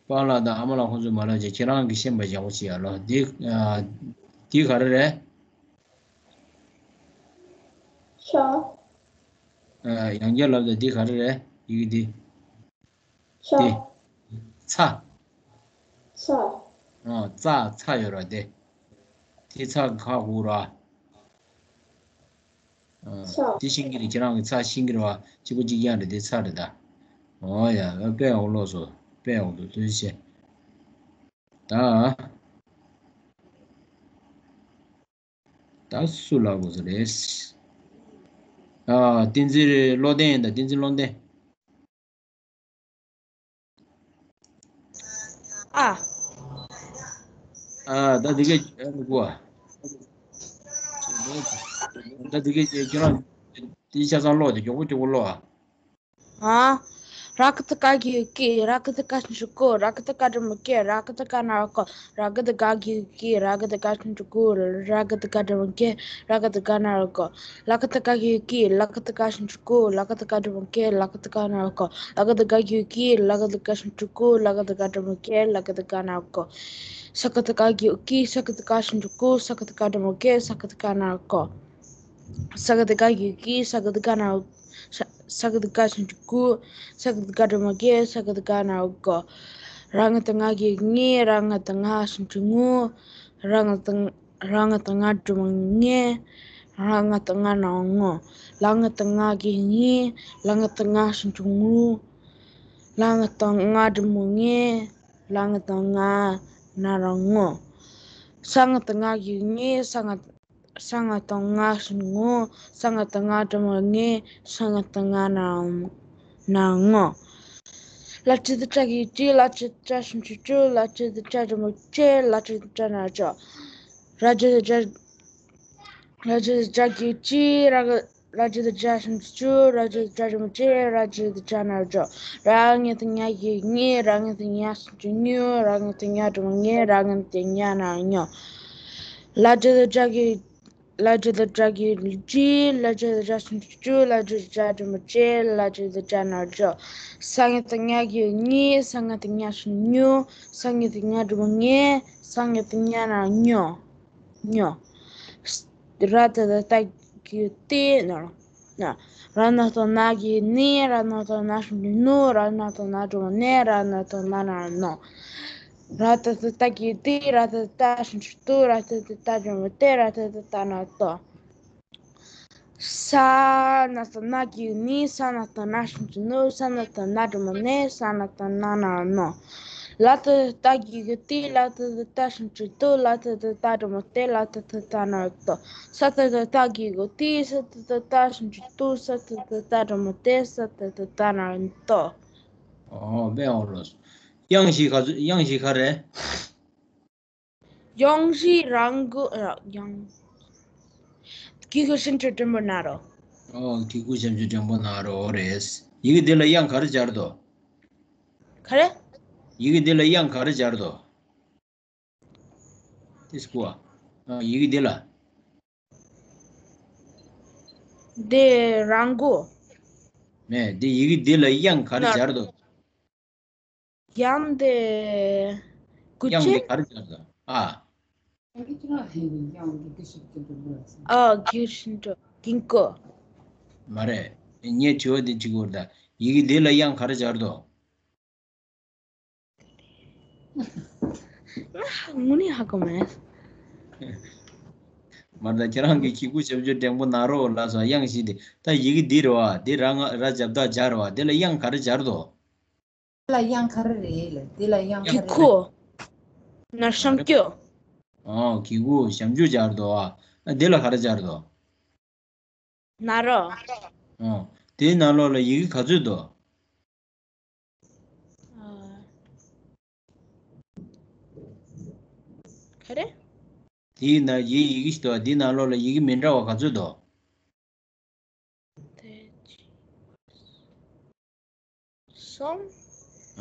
པཱ་ལགས་དང་ཨ་མ་ལགས་ཁོང་ཚོས་མ་ལབ་བྱས་ཁྱེད་རང་གིས་ཤེས་པ་ཡག་པོ་བྱེད་ཡ་ལོ། འདི། ཨ། འདི་ག་རེ་རེད། ཆ། ཨ། ཡང་བསྐྱར་ལབ་དང་། འདི་ག་རེ་རེད། ཡི་གེ་འདི། ཆ། འདི། ཚ། ཚ། ཨ། ཙ་ཚ་ཡོད་ར་དེ། དེ་ཚ་ག་གུ་ར། ཨ། ཚ། དེ་ཤེས་ཀྱི་རེད། ཁྱེད་རང་གིས་ཚ་ཤེས་ཀྱི་རེད་བ། གཅིག་པ་གཅིག་རྐྱང་རེད། དེ་ཚ་རེད་ད། ཨོ་ཡ། དཔེ་ཡག་པོ་ཀློག་སོང་། དཔེ་ཡག་པོ་འདུག་ཐུགས་རྗེ་ཆེ། ད། ད་སུ་ལབ་དགོས་ས་རེད། ཨ། བསྟན་འཛིན་བློ་ལྡན་དང་། བསྟན་འཛིན་བློ་ལྡན། ཨ། ཨ། ད་འདི་གས་ཨ་ནི་གོ། ད་འདི་གས་ཁྱོད་རང་དེ་ཆ་ཚང་ཀློག་དེ་མགྱོགས་པོ་མགྱོགས་པོ་ཀློག་ཨ། ཨ། ར་ག་བཏགས་རྒ་གི་གུ་གུ། ར་ག་བཏགས་རྒ་ཞབས་ཀྱུ་རྐུ། ར་ག་བཏགས་རྒ་འགྲེང་བུ་རྐུ། ར་ག་བཏགས་རྒ་ན་རོ་རྐོ། ར་ག་བཏགས་རྒ་གི་གུ་གུ། ར་ག་བཏགས་རྒ་ཞབས་ཀྱུ་རྐུ། ར་ག་བཏགས་རྒ་འགྲེང་བུ་རྐུ། ར་ག་བཏགས་རྒ་ན་རོ་རྐོ། ལ་ག་བཏགས་ལྒ་གི་གུ་གུ། ལ་ག་བཏགས་ལྒ་ཞབས་ཀྱུ་ལྐུ། ལ་ག་བཏགས་ལྒ་འགྲེང་བུ་ལྐུ། ལ་ག་བཏགས་ལྒ་ན་རོ་ལྐོ། ལ་ག་བཏགས་ལྒ་གི་གུ་གུ། ལ་ག་བཏགས་ལྒ་ཞབས་ཀྱུ་ལྐུ། ལ་ག་བཏགས་ལྒ་འགྲེང་བུ་ལྐུ། ལ་ག་བཏགས་ལྒ་ན་རོ་ལྐོ། ས་ག་བཏགས་སྒ་གི་གུ་གུ། ས་ག་བཏགས་སྒ་ཞབས་ཀྱུ་སྐུ། ས་ག་བཏགས་སྒ་འགྲེང་བུ་སྐུ། ས་ག་བཏགས་སྒ་ན་རོ་སྐོ། ས་ག་བཏགས་སྒ་གི་གུ་གུ། ས་ག་བཏགས་སྒ་ན་རོ། ས་ས་ག་བཏགས་སྒ་ཞབས་ཀྱུ་སྐུ། ས་ག་བཏགས་སྒ་འགྲེང་བུ་སྒ། ས་ག་བཏགས་སྒ་ན་རོ་སྒོ། ར་ང་བཏགས་རྔ་གི་གུ་རྔུ། ར་ང་བཏགས་རྔ་ཞབས་ཀྱུ་རྔུ། ར་ང་བཏགས་ར་ང་བཏགས་རྔ་འགྲེང་བུ་རྔུ། ར་ང་བཏགས་རྔ་ན་རོ་རྔོ། ལ་ང་བཏགས་ལྔ་གི་གུ་ལྔུ། ལ་ང་བཏགས་ལྔ་ཞབས་ཀྱུ་ལྔུ། ལ་ང་བཏགས་ལྔ་འགྲེང་བུ་ལྔུ། ལ་ང་བཏགས་ལྔ་ན་རོ་ལྔོ། ས་ང་བཏགས་སྔ་གི་གུ་སྔུ། ས་ང་ས་ང་བཏགས་སྔ་ཞབས་ཀྱུ་སྔུ། ས་ང་བཏགས་སྔ་འགྲེང་བུ་སྔུ། ས་ང་བཏགས་སྔ་ན་རོ་ན་རོ་སྔོ། ལ་ཇ་བཏགས་ལྗ་གི་ལྗུ། ལ་ཇ་བཏགས་ལྗ་ཞབས་ཀྱུ་ལྗུ། ལ་ཇ་བཏགས་ལྗ་འགྲེང་བུ་ལྗུ། ལ་ཇ་བཏགས་ལྗ་ན་རོ་ལྗོ། ར་ཇ་བཏགས་རྗ། ར་ཇ་བཏགས་རྗ་གི་རྗུ། ར་ག་ར་ཇ་བཏགས་རྗ་ཞབས་ཀྱུ་རྗུ། ར་ཇ་བཏགས་རྗ་འགྲེང་བུ་རྗུ། ར་ཇ་བཏགས་རྗ་ན་རོ་རྗོ། ར་ང་བཏགས་ཉ་གི་གུ་ཉུ། ར་ང་བཏགས་ཉ་ཞབས་ཀྱུ་ཉུ། ར་ང་བཏགས་ཉ་འགྲེང་བུ་ཉུ། ར་ང་བཏགས་ཉ་ན་རོ་ཉོ། ལ་ཇ་བཏགས་ལྗ་གི་ལ་ཇ་བཏགས་ལྗ་གི་ལྗུ། ལ་ཇ་བཏགས་ལྗ་ཞབས་ཀྱུ་ལྗུ། ལ་ཇ་བཏགས་ལྗ་འགྲེང་བུ་ལྗུ། ལ་ཇ་བཏགས་ལྗ་ན་རོ་ལྗོ། ས་ང་བཏགས་སྔ་གི་གུ་སྔུ། ས་ང་བཏགས་སྔ་ཞབས་ཀྱུ་སྔུ། ས་ང་བཏགས་སྔ་འགྲེང་བུ་སྔུ། ས་ང་བཏགས་སྔ་ན་རོ་སྔྱོ། སྔྱོ། ར་ད་བཏགས་རྟ་གི་རྟ་ན་རོ་ན། ར་ན་བཏགས་རྣ་གི་རྣུ། ར་ན་བཏགས་རྣ་ཞབས་ཀྱུ་རྣུ། ར་ན་བཏགས་རྣ་འགྲེང་བུ་རྣུ། ར་ན་བཏགས་རྣ་ན་རོ་རྣོ། ར་ད་བཏགས་རྟ་གི་རྟ། ར་ད་བཏགས་རྟ་ཞབས་ཀྱུ་རྟ། ར་ད་བཏགས་རྟ་འགྲེང་བུ་རྟ། ར་ད་བཏགས་རྟ་ན་རོ་རྟོ། ས་ན་བཏགས་སྣ་གི་སྣུ། ས་ན་བཏགས་སྣ་ཞབས་ཀྱུ་སྣུ། ས་ན་བཏགས་སྣ་འགྲེང་བུ་སྣུ། ས་ན་བཏགས་སྣ་ན་རོ་སྣོ། ལ་ད་བཏགས་ལྟ་གི་ལྟུ། ལ་ད་བཏགས་ལྟ་ཞབས་ཀྱུ་ལྟུ། ལ་ད་བཏགས་ལྟ་འགྲེང་བུ་ལྟུ། ལ་ད་བཏགས་ལྟ་ན་རོ་ལྟོ། ས་ད་བཏགས་སྟ་གི་སྟུ། ས་ད་བཏགས་སྟ་ཞབས་ཀྱུ་སྟུ། ས་ད་བཏགས་སྟ་འགྲེང་བུ་སྟུ། ས་ད་བཏགས་སྟ་ན་རོ་སྟོ། ཨོ་དཔེ་ཡག་པོ་ལོས། དབྱངས་བཞི་ག་ཚོད། དབྱངས་བཞི་ག་རེ། དབྱངས་བཞི་རང་གི་ཨ་དབྱངས། གི་གུ་ཞབས་ཀྱུ་འགྲེང་བུ་ན་རོ། ཨོ་གི་གུ་ཞབས་ཀྱུ་འགྲེང་བུ་ན་རོ་རེད། ཡི་གེ་འདི་ལ་དབྱངས་ག་རེ་སྦྱར་དོ། ག་རེ། ཡི་གེ་འདི་ལ་དབྱངས་ག་རེ་སྦྱར་དོ། དེ་སྐུ་བ། ཨ་ཡི་གེ་འདི་ལ། འདི་རང་གི་གུ། མེད། འདི་ཡི་གེ་འདི་ལ་དབྱངས་ག་རེ་སྦྱར་དོ། དབྱངས་དེ། དབྱངས་དེ་ག་རེ་སྦྱར་དོ། ཨ། ཨ་གི་གུ་ཞབས་ཀྱུ་འགྲེང་བུ། གི་གུ། མ་རེད། ངས་དྲི་བ་འདི་དྲི་དགོས་རེད་ད། ཡི་གེ་འདི་ལ་དབྱངས་ག་རེ་སྦྱར་དོ། དངོས་གནས་ཧ་གོ་མེད། མ་རེད་ད། ཁྱེད་རང་གིས་གི་གུ་ཞབས་ཀྱུ་འགྲེང་བུ་ན་རོ་ལབ་སོང་། དབྱངས་བཞི་དེ། ད་ཡི་གེ་འདི་རེད་བ། འདི་ར་ང་ར་རྒྱབ་བཏགས་རྒྱ་རེད་བ། འདི་ལ་དབྱངས་ག་རེ་སྦྱར་དོ། ལ་དབྱངས་ག་རེ་རེད་ལ། དེ་ལ་དབྱངས་ག་རེ་རེད། གི་གུ། ན་རོ་ཞབས་ཀྱུ། ཨོ་གི་གུ་ཞབས་ཀྱུ་སྦྱར་དོ། ཨ་དེ་ལ་ག་རེ་སྦྱར་དོ། ན་རོ། ཨོ་དེའི་ནང་ལོགས་ལ་ཡི་གེ་ག་ཚོད་དོ། ཨ། ག་རེ། དེའི་ནང་ཡི་ཡི་གེ་ཞིག་དོ། དེའི་ནང་ལོགས་ལ་ཡི་གེ་མི་འདྲ་བ་ག་ཚོད་དོ། དེ་གཅིག་གསུམ།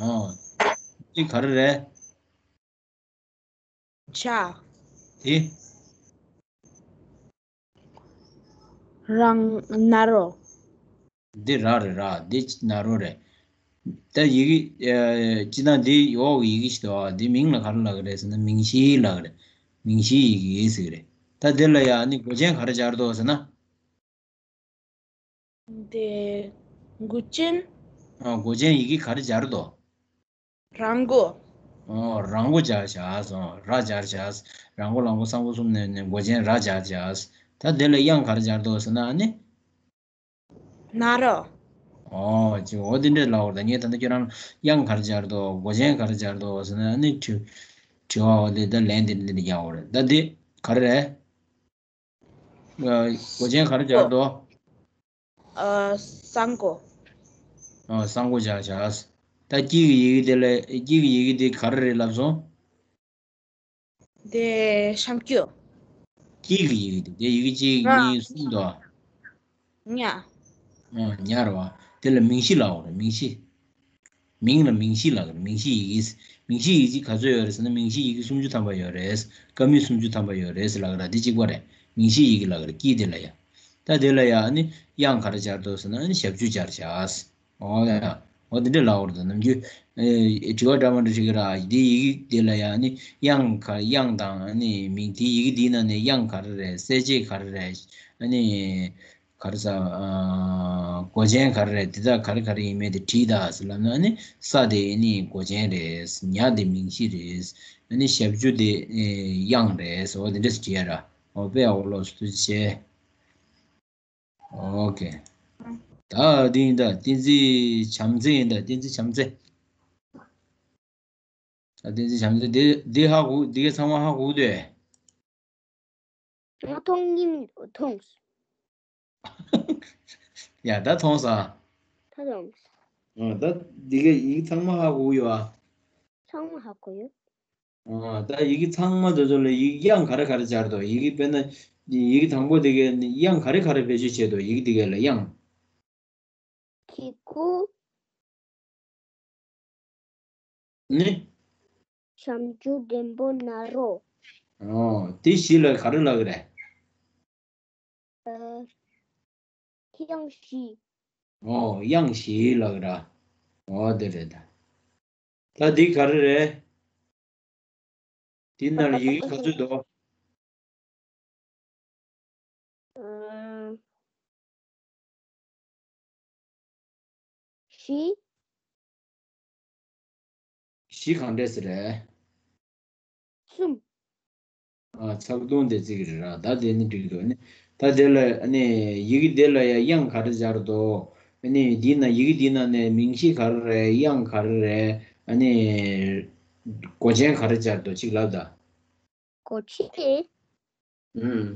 ཨོ། གཅིག་ག་རེ་རེད། ཇ། དེ། རང་ན་རོ། འདི་ར་རེད་ར། འདི་ན་རོ་རེད། ད་ཡི་གེ་ཨ་སྤྱིར་བཏང་འདི་འོག་གི་ཡི་གེ་ཞིག་འདུག་ཨ། འདི་མིང་ལ་ག་རེ་ལབ་ཀྱི་རེད་ཟེར་ན་མིང་གཞི་ལབ་ཀྱི་རེད། མིང་གཞིའི་ཡི་གེ་ཟེར་གྱི་རེད། ད་འདི་ལ་ཡ་ནི་མགོ་ཅན་ག་རེ་སྦྱར་འདུག་ཟེར་ན། འདི་མགོ་ཅན། ཨ་མགོ་ཅན་ཡི་གེ་ག་རེ་སྦྱར་འདུག་རང་མགོ། ཨོ་རང་མགོ་སྦྱར་བྱས་སོང་། ར་སྦྱར་བྱས། ར་མགོ་ལ་མགོ་ས་མགོ་གསུམ་ནས་ནས་མགོ་ཅན་ར་སྦྱར་བྱས། ད་དེ་ལ་དབྱངས་ག་རེ་སྦྱར་འདུག་ཟེར་ན་ཨ་ནི། ན་རོ། ཨོ་ཅི་འོ་དེ་འདྲས་ལབ་པ་རེད་ད། ངས་ད་ལྟ་ཁྱོད་རང་ལ་དབྱངས་ག་རེ་སྦྱར་འདུག་མགོ་ཅན་ག་རེ་སྦྱར་འདུག་ཟེར་ན་ཨ་ནི་དྲི་དྲི་བ་འོ་དེ་ད་ལན་དེ་འདི་འདི་རྒྱག་པ་རེད། ད་འདི་ག་རེ་རེད། ཨ་མགོ་ཅན་ག་རེ་སྦྱར་འདུག་ཨ་ས་མགོ། ཨ་ས་མགོ་སྦྱར་བྱས། ད་དཀྱིལ་གྱི་ཡི་གེ་དེ་ལ་དཀྱིལ་གྱི་ཡི་གེ་དེ་ག་རེ་རེད་ལབ་སོང་། དེ་ཞབས་ཀྱུ། དཀྱིལ་གྱི་ཡི་གེ་དེ། དེ་ཡི་གེ་གཅིག་ར། གཉིས་གསུམ་འདུག་ཉ། ཨ་ཉ་རེད་བ། དེ་ལ་མིང་གཞི་ལབ་དགོས་རེད། མིང་གཞི། མིང་ལ་མིང་གཞི་ལབ་ཀྱི་རེད། མིང་གཞི་ཡི་གེ། མིང་གཞི་ཡི་གེ་ག་ཚོད་ཡོད་རེད་ཟེར་ན། མིང་གཞི་ཡི་གེ་སུམ་ཅུ་ཐམ་པ་ཡོད་རེད། ཀ་མད་སུམ་ཅུ་ཐམ་པ་ཡོད་རེད་ཟེར་ལབ་ཀྱི་རེད། འདི་གཅིག་པ་རེད། མིང་གཞི་ཡི་གེ་ལབ་ཀྱི་རེད། དཀྱིལ་དེ་ལ་ཡ། ད་དེ་ལ་ཡ་ཨ་ནི་དབྱངས་ག་རེ་སྦྱར་འདུག་ཟེར་ན། ཨ་ནི་ཞབས་ཀྱུ་སྦྱར་བཞག། འོ་ཡ། འོ་དེ་འདྲ་ལབ་དགོས་རེད། ད་ནམ་རྒྱུན་ཨེ་དྲི་བ་འདྲ་མི་འདྲ་དྲི་གི་རེད། འདི་ཡི་གེ་དེ་ལ་ཡ་ཨ་ནི་དབྱངས་ག་དབྱངས་དང་ཨ་ནི་མིང་། དེ་ཡི་གེ་འདིའི་ནང་ནས་དབྱངས་ག་རེ་རེད། གསལ་བྱེད་ག་རེ་རེད། ཨ་ནི་ག་རེ་ཟ། ཨ། མགོ་ཅན་ག་རེ་རེད། དེ་དག་ག་རེ་ག་རེ་ཡིན་མིན་དེ་བྲིས་དང་ཟེར་ལབ་ན། ཨ་ནི་ས་དེ་ཨ་ནི་མགོ་ཅན་རེད། ཉ་དེ་མིང་གཞི་རེད། ཨ་ནི་ཞབས་ཀྱུ་དེ་ཨེ་དབྱངས་རེད། འོ་དེ་འདྲ་ཞིག་བྲིས་ཡ་ར། འོ་དཔེ་ཡག་པོ། ལོ་སུ་ཆེ། ཨོ་ཀེ། ད་འདི་ཡིན་ད། བསྟན་འཛིན་བྱམས་བརྩེ་ཡིན་ད། བསྟན་འཛིན་བྱམས་བརྩེ། ད་བསྟན་འཛིན་བྱམས་བརྩེ། འདི་འདི་ཧ་གོ། འདི་ག་ཚང་མ་ཧ་གོ་འདུག་གས། ང་མཐོང་གི་མི་འདུག་མཐོང་། ཡ་ད་མཐོང་ས། ད་མཐོང་། ཨ། ད་འདི་ག་ཡིག་ཚང་མ་ཧ་གོ་ཡོད་ཨ། ཚང་མ་ཧ་གོ་ཡོད། ཨ། ད་ཡི་གེ་ཚང་མ་དེ་ཚོ་ལ་ཡི་དབྱངས་ག་རེ་ག་རེ་སྦྱར་འདུག་ཡི་གེ་དཔེར་ན་ཡི་གེ་དང་པོ་དེ་གའི་དབྱངས་ག་རེ་ག་རེ་བེད་སྤྱོད་བྱས་འདུག་ཡི་གེ་དེ་གའི་ལ་དབྱངས། གི་གུ། ནི། ཞབས་ཀྱུ་ལྡེམ་པོ་ན་རོ། ཨོ། དེ་བཞི་ལ་ག་རེ་ལབ་ཀྱི་རེད། ཨ། དབྱངས་བཞི། ཨོ། དབྱངས་བཞི་ལབ་ཀྱི་རེད། ཨོ་དེ་རེད་ད། ད་འདི་ག་རེ་རེད། འདི་ནང་ལ་ཡི་གེ་ག་ཚོད་འདུག་ཨ། བཞི། བཞི་གང་འདྲས་ཟེར་རེད། གསུམ། ཨ། ཚག་དུང་དེ་བརྩི་གི་རེད་ར། ད་དེ་ནི་འགྲིག་འདུག་ཨ་ནི་ད་དེ་ལ་ཨ་ནི་ཡི་གེ་དེ་ལ་ཡ་དབྱངས་ག་རེ་སྦྱར་འདུག་ཨ་ནི་འདི་ན་ཡི་གེ་འདི་ནང་ནས་མིང་གཞི་ག་རེ་རེད། དབྱངས་ག་རེ་རེད། ཨ་ནི་མགོ་ཅན་ག་རེ་སྦྱར་འདུག་གཅིག་ལབ་ད། མགོ་ཅན། ཨུམ།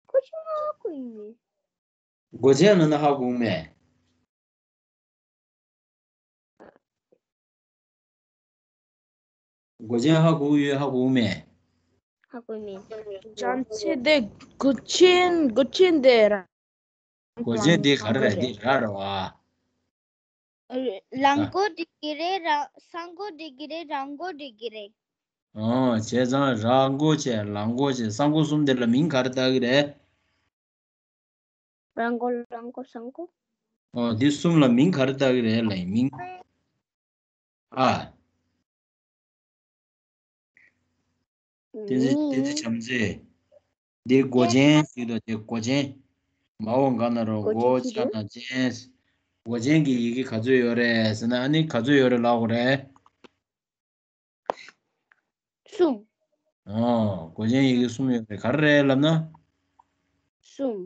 མགོ་ཅན་ཧ་གོ་ཡི་མེད། མགོ་ཅན་ལབ་ན་ཧ་གོ་མེད། མགོ་ཅན་ཧ་གོ་ཡོད། ཧ་གོ་མེད། ཧ་གོ་མེད། བྱམས་བརྩེ་དེ་མགོ་ཅན། མགོ་ཅན་དེ་ར། མགོ་ཅན་དེ་ག་རེ་རེད། དེ་ར་རེད་བ། ལ་མགོ་འགྲིག་གི་རེད། ར། ས་མགོ་འགྲིག་གི་རེད། ར་མགོ་འགྲིག་གི་རེད། ཨོ། བྱས་ཙང་ར་མགོ་བྱས། ལ་མགོ་བྱས། ས་མགོ་གསུམ་དེ་ལ་མིང་ག་རེ་བཏགས་ཀྱི་རེད། ར་མགོ། ལ་མགོ། ས་མགོ། ཨོ། འདི་གསུམ་ལ་མིང་ག་རེ་བཏགས་ཀྱི་རེད་ལབ་ཡིན། མིང་། ཨ། བསྟན་འཛིན། བསྟན་འཛིན་བྱམས་བརྩེ། འདི་མགོ་ཅན་ཞིག་དང་། དེ་མགོ་ཅན། མ་འོངས་ག་ན་རོ། མགོ་ཅན་ཞིག་མགོ་ཅན་ན་ཅན། མགོ་ཅན་གྱི་ཡི་གེ་ག་ཚོད་ཡོད་རེད་ཟེར་ན། ཨ་ནི་ག་ཚོད་ཡོད་རེད་ལབ་དགོས་རེད། གསུམ། ཨོ། མགོ་ཅན་ཡི་གེ་གསུམ་ཡོད་རེད། ག་རེ་རེད་ལབ་ན། གསུམ།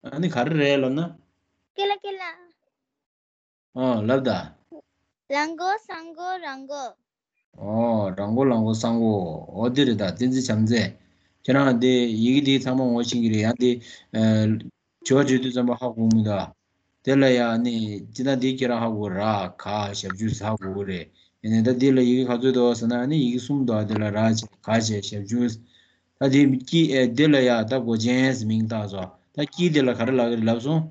ཨ་ནི་ག་རེ་རེད་ལབ་ན། ཀེ་ལ་ཀེ་ལ། ཨོ་ལབ་ད། ལ་མགོ། ས་མགོ། ར་མགོ། ཨོ། ར་མགོ། ལ་མགོ། ས་མགོ། ཨོ་དེ་རེད་ད། བསྟན་འཛིན་བྱམས་བརྩེ། ཁྱེད་རང་དེ་ཡི་གེ་དེ་ཚང་མ་ངོ་ཤེས་ཀྱི་རེད། ཡང་དེ་ཨ་དྲི་བ་དྲི་དུས་ཙམ་པ་ཧ་གོ་མི་འདུག་དེ་ལ་ཡ་ནི་ཅི་ད་འདི་ཁྱེད་རང་ཧ་གོ། ར་ག་ཞབས་ཀྱུ་ཧ་གོ་གི་རེད། ཡིན་ནའི་ད་འདི་ལ་ཡི་གེ་ག་ཚོད་འདུག་ཟེར་ན། ནི་ཡི་གེ་གསུམ་འདུག་དེ་ལ་ར་བྱས། ག་བྱས། ཞབས་ཀྱུ། ད་འདི་དཀྱིལ། ཨེ། འདི་ལ་ཡ་ད་མགོ་ཅན་ཟེར་མིང་བཏགས་སོང་། ད་དཀྱིལ་དེ་ལ་ག་རེ་ལབ་ཀྱི་རེད་ལབ་སོང་།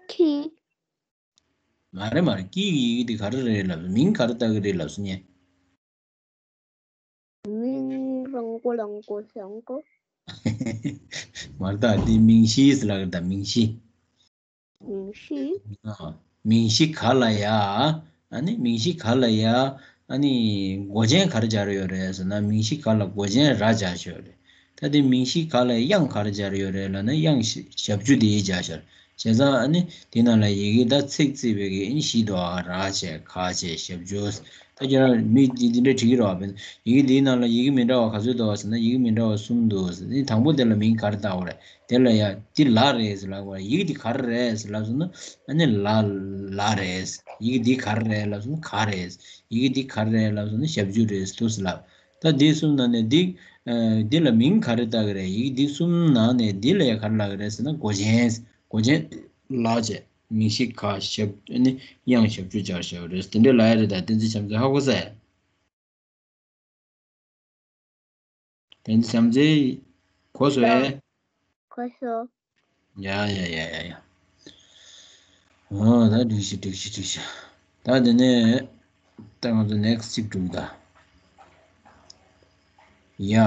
དཀྱིལ། མ་རེད་མ་རེད། དཀྱིལ་གྱི་ཡི་གེ་དེ་ག་རེ་རེད་ལབ། མིང་ག་རེ་བཏགས་ཀྱི་རེད་ལབ་སོང་ངས། མིང་། ར་མགོ། ལ་མགོ། ས་མགོ། མ་རེད་ད། འདི་མིང་གཞི་ཟེར་ལབ་ཀྱི་རེད་ད། མིང་གཞི། མིང་གཞི། ཨ། མིང་གཞི་ག་ལ་ཡ། ཨ་ནི་མིང་གཞི་ག་ལ་ཡ། ཨ་ནི་མགོ་ཅན་ག་རེ་སྦྱར་ཡོད་རེད་ཟེར་ན། མིང་གཞི་ག་ལ་མགོ་ཅན་ར་སྦྱར་ཡོད་རེད། ད་དེ་མིང་གཞི་ག་ལ་དབྱངས་ག་རེ་སྦྱར་ཡོད་རེད་ལབ་ན། དབྱངས་ཞབས་ཀྱུ་དེ་སྦྱར་ཤར། བྱས་ཙང་ཨ་ནི་དེ་ནང་ལ་ཡི་གེ་ད་ཚིག་བརྩིས་པའི་གི་ཨ་ནི་བཞི་འདུག་ཨ། ར་བྱས། ག་བྱས། ཞབས་ཀྱུ། ད་ཁྱེད་རང་མི་འདི་འདི་འདྲ་བྲིས་ཀྱི་རེད་བ། ཡི་གེ་འདིའི་ནང་ལ་ཡི་གེ་མི་འདྲ་བ་ག་ཚོད་འདུག་ཟེར་ན། ཡི་གེ་མི་འདྲ་བ་གསུམ་འདུག་ཟེར། ཨ་ནི་དང་པོ་དེ་ལ་མིང་ག་རེ་བཏགས་པ་རེད། དེ་ལ་ཡ་འདི་ལ་རེད་ཟེར་ལབ་པ་རེད། ཡི་གེ་འདི་ག་རེ་རེད་ཟེར་ལབ་སོང་ན། ཨ་ནི་ལ་ལ་རེད། ཡི་གེ་འདི་ག་རེ་རེད་ལབ་སོང་ན་ག་རེད། ཡི་གེ་འདི་ག་རེ་རེད་ལབ་སོང་ན་ཞབས་ཀྱུ་རེད་འདུག་ཟེར་ལབ། ད་འདི་གསུམ་ནང་ནས་འདི་ཨ་འདི་ལ་མིང་ག་རེ་བཏགས་ཀྱི་རེད། ཡི་གེ་འདི་གསུམ་ནང་ནས་འདི་ལ་ཡ་ག་རེ་ལབ་ཀྱི་རེད་ཟེར་ན། མགོ་ཅན། མགོ་ཅན་ལ་བྱས། མིང་གཞི་ག་ཞབས། ཨ་ནི་དབྱངས་ཞབས་ཀྱུ་སྦྱར་བྱས་པ་རེད། དེ་འདྲ་ལབ་ཡ་རེད་ད། བསྟན་འཛིན་བྱམས་བརྩེ་ཧ་གོ་སོང་། བསྟན་འཛིན་བྱམས་བརྩེ་གོ་སོང་ངས། གོ་སོང་། ཡ་ཡ་ཡ་ཡ་ཡ། ཨོ་ད་འགྲིག་ཤག་འགྲིག་ཤག་འགྲིག་ཤག་ད་དེ་ནས་ད་ང་ཚོ་ནེག་སི་ཊི་གཅིག་འགྲོ་གི་ད། ཡ།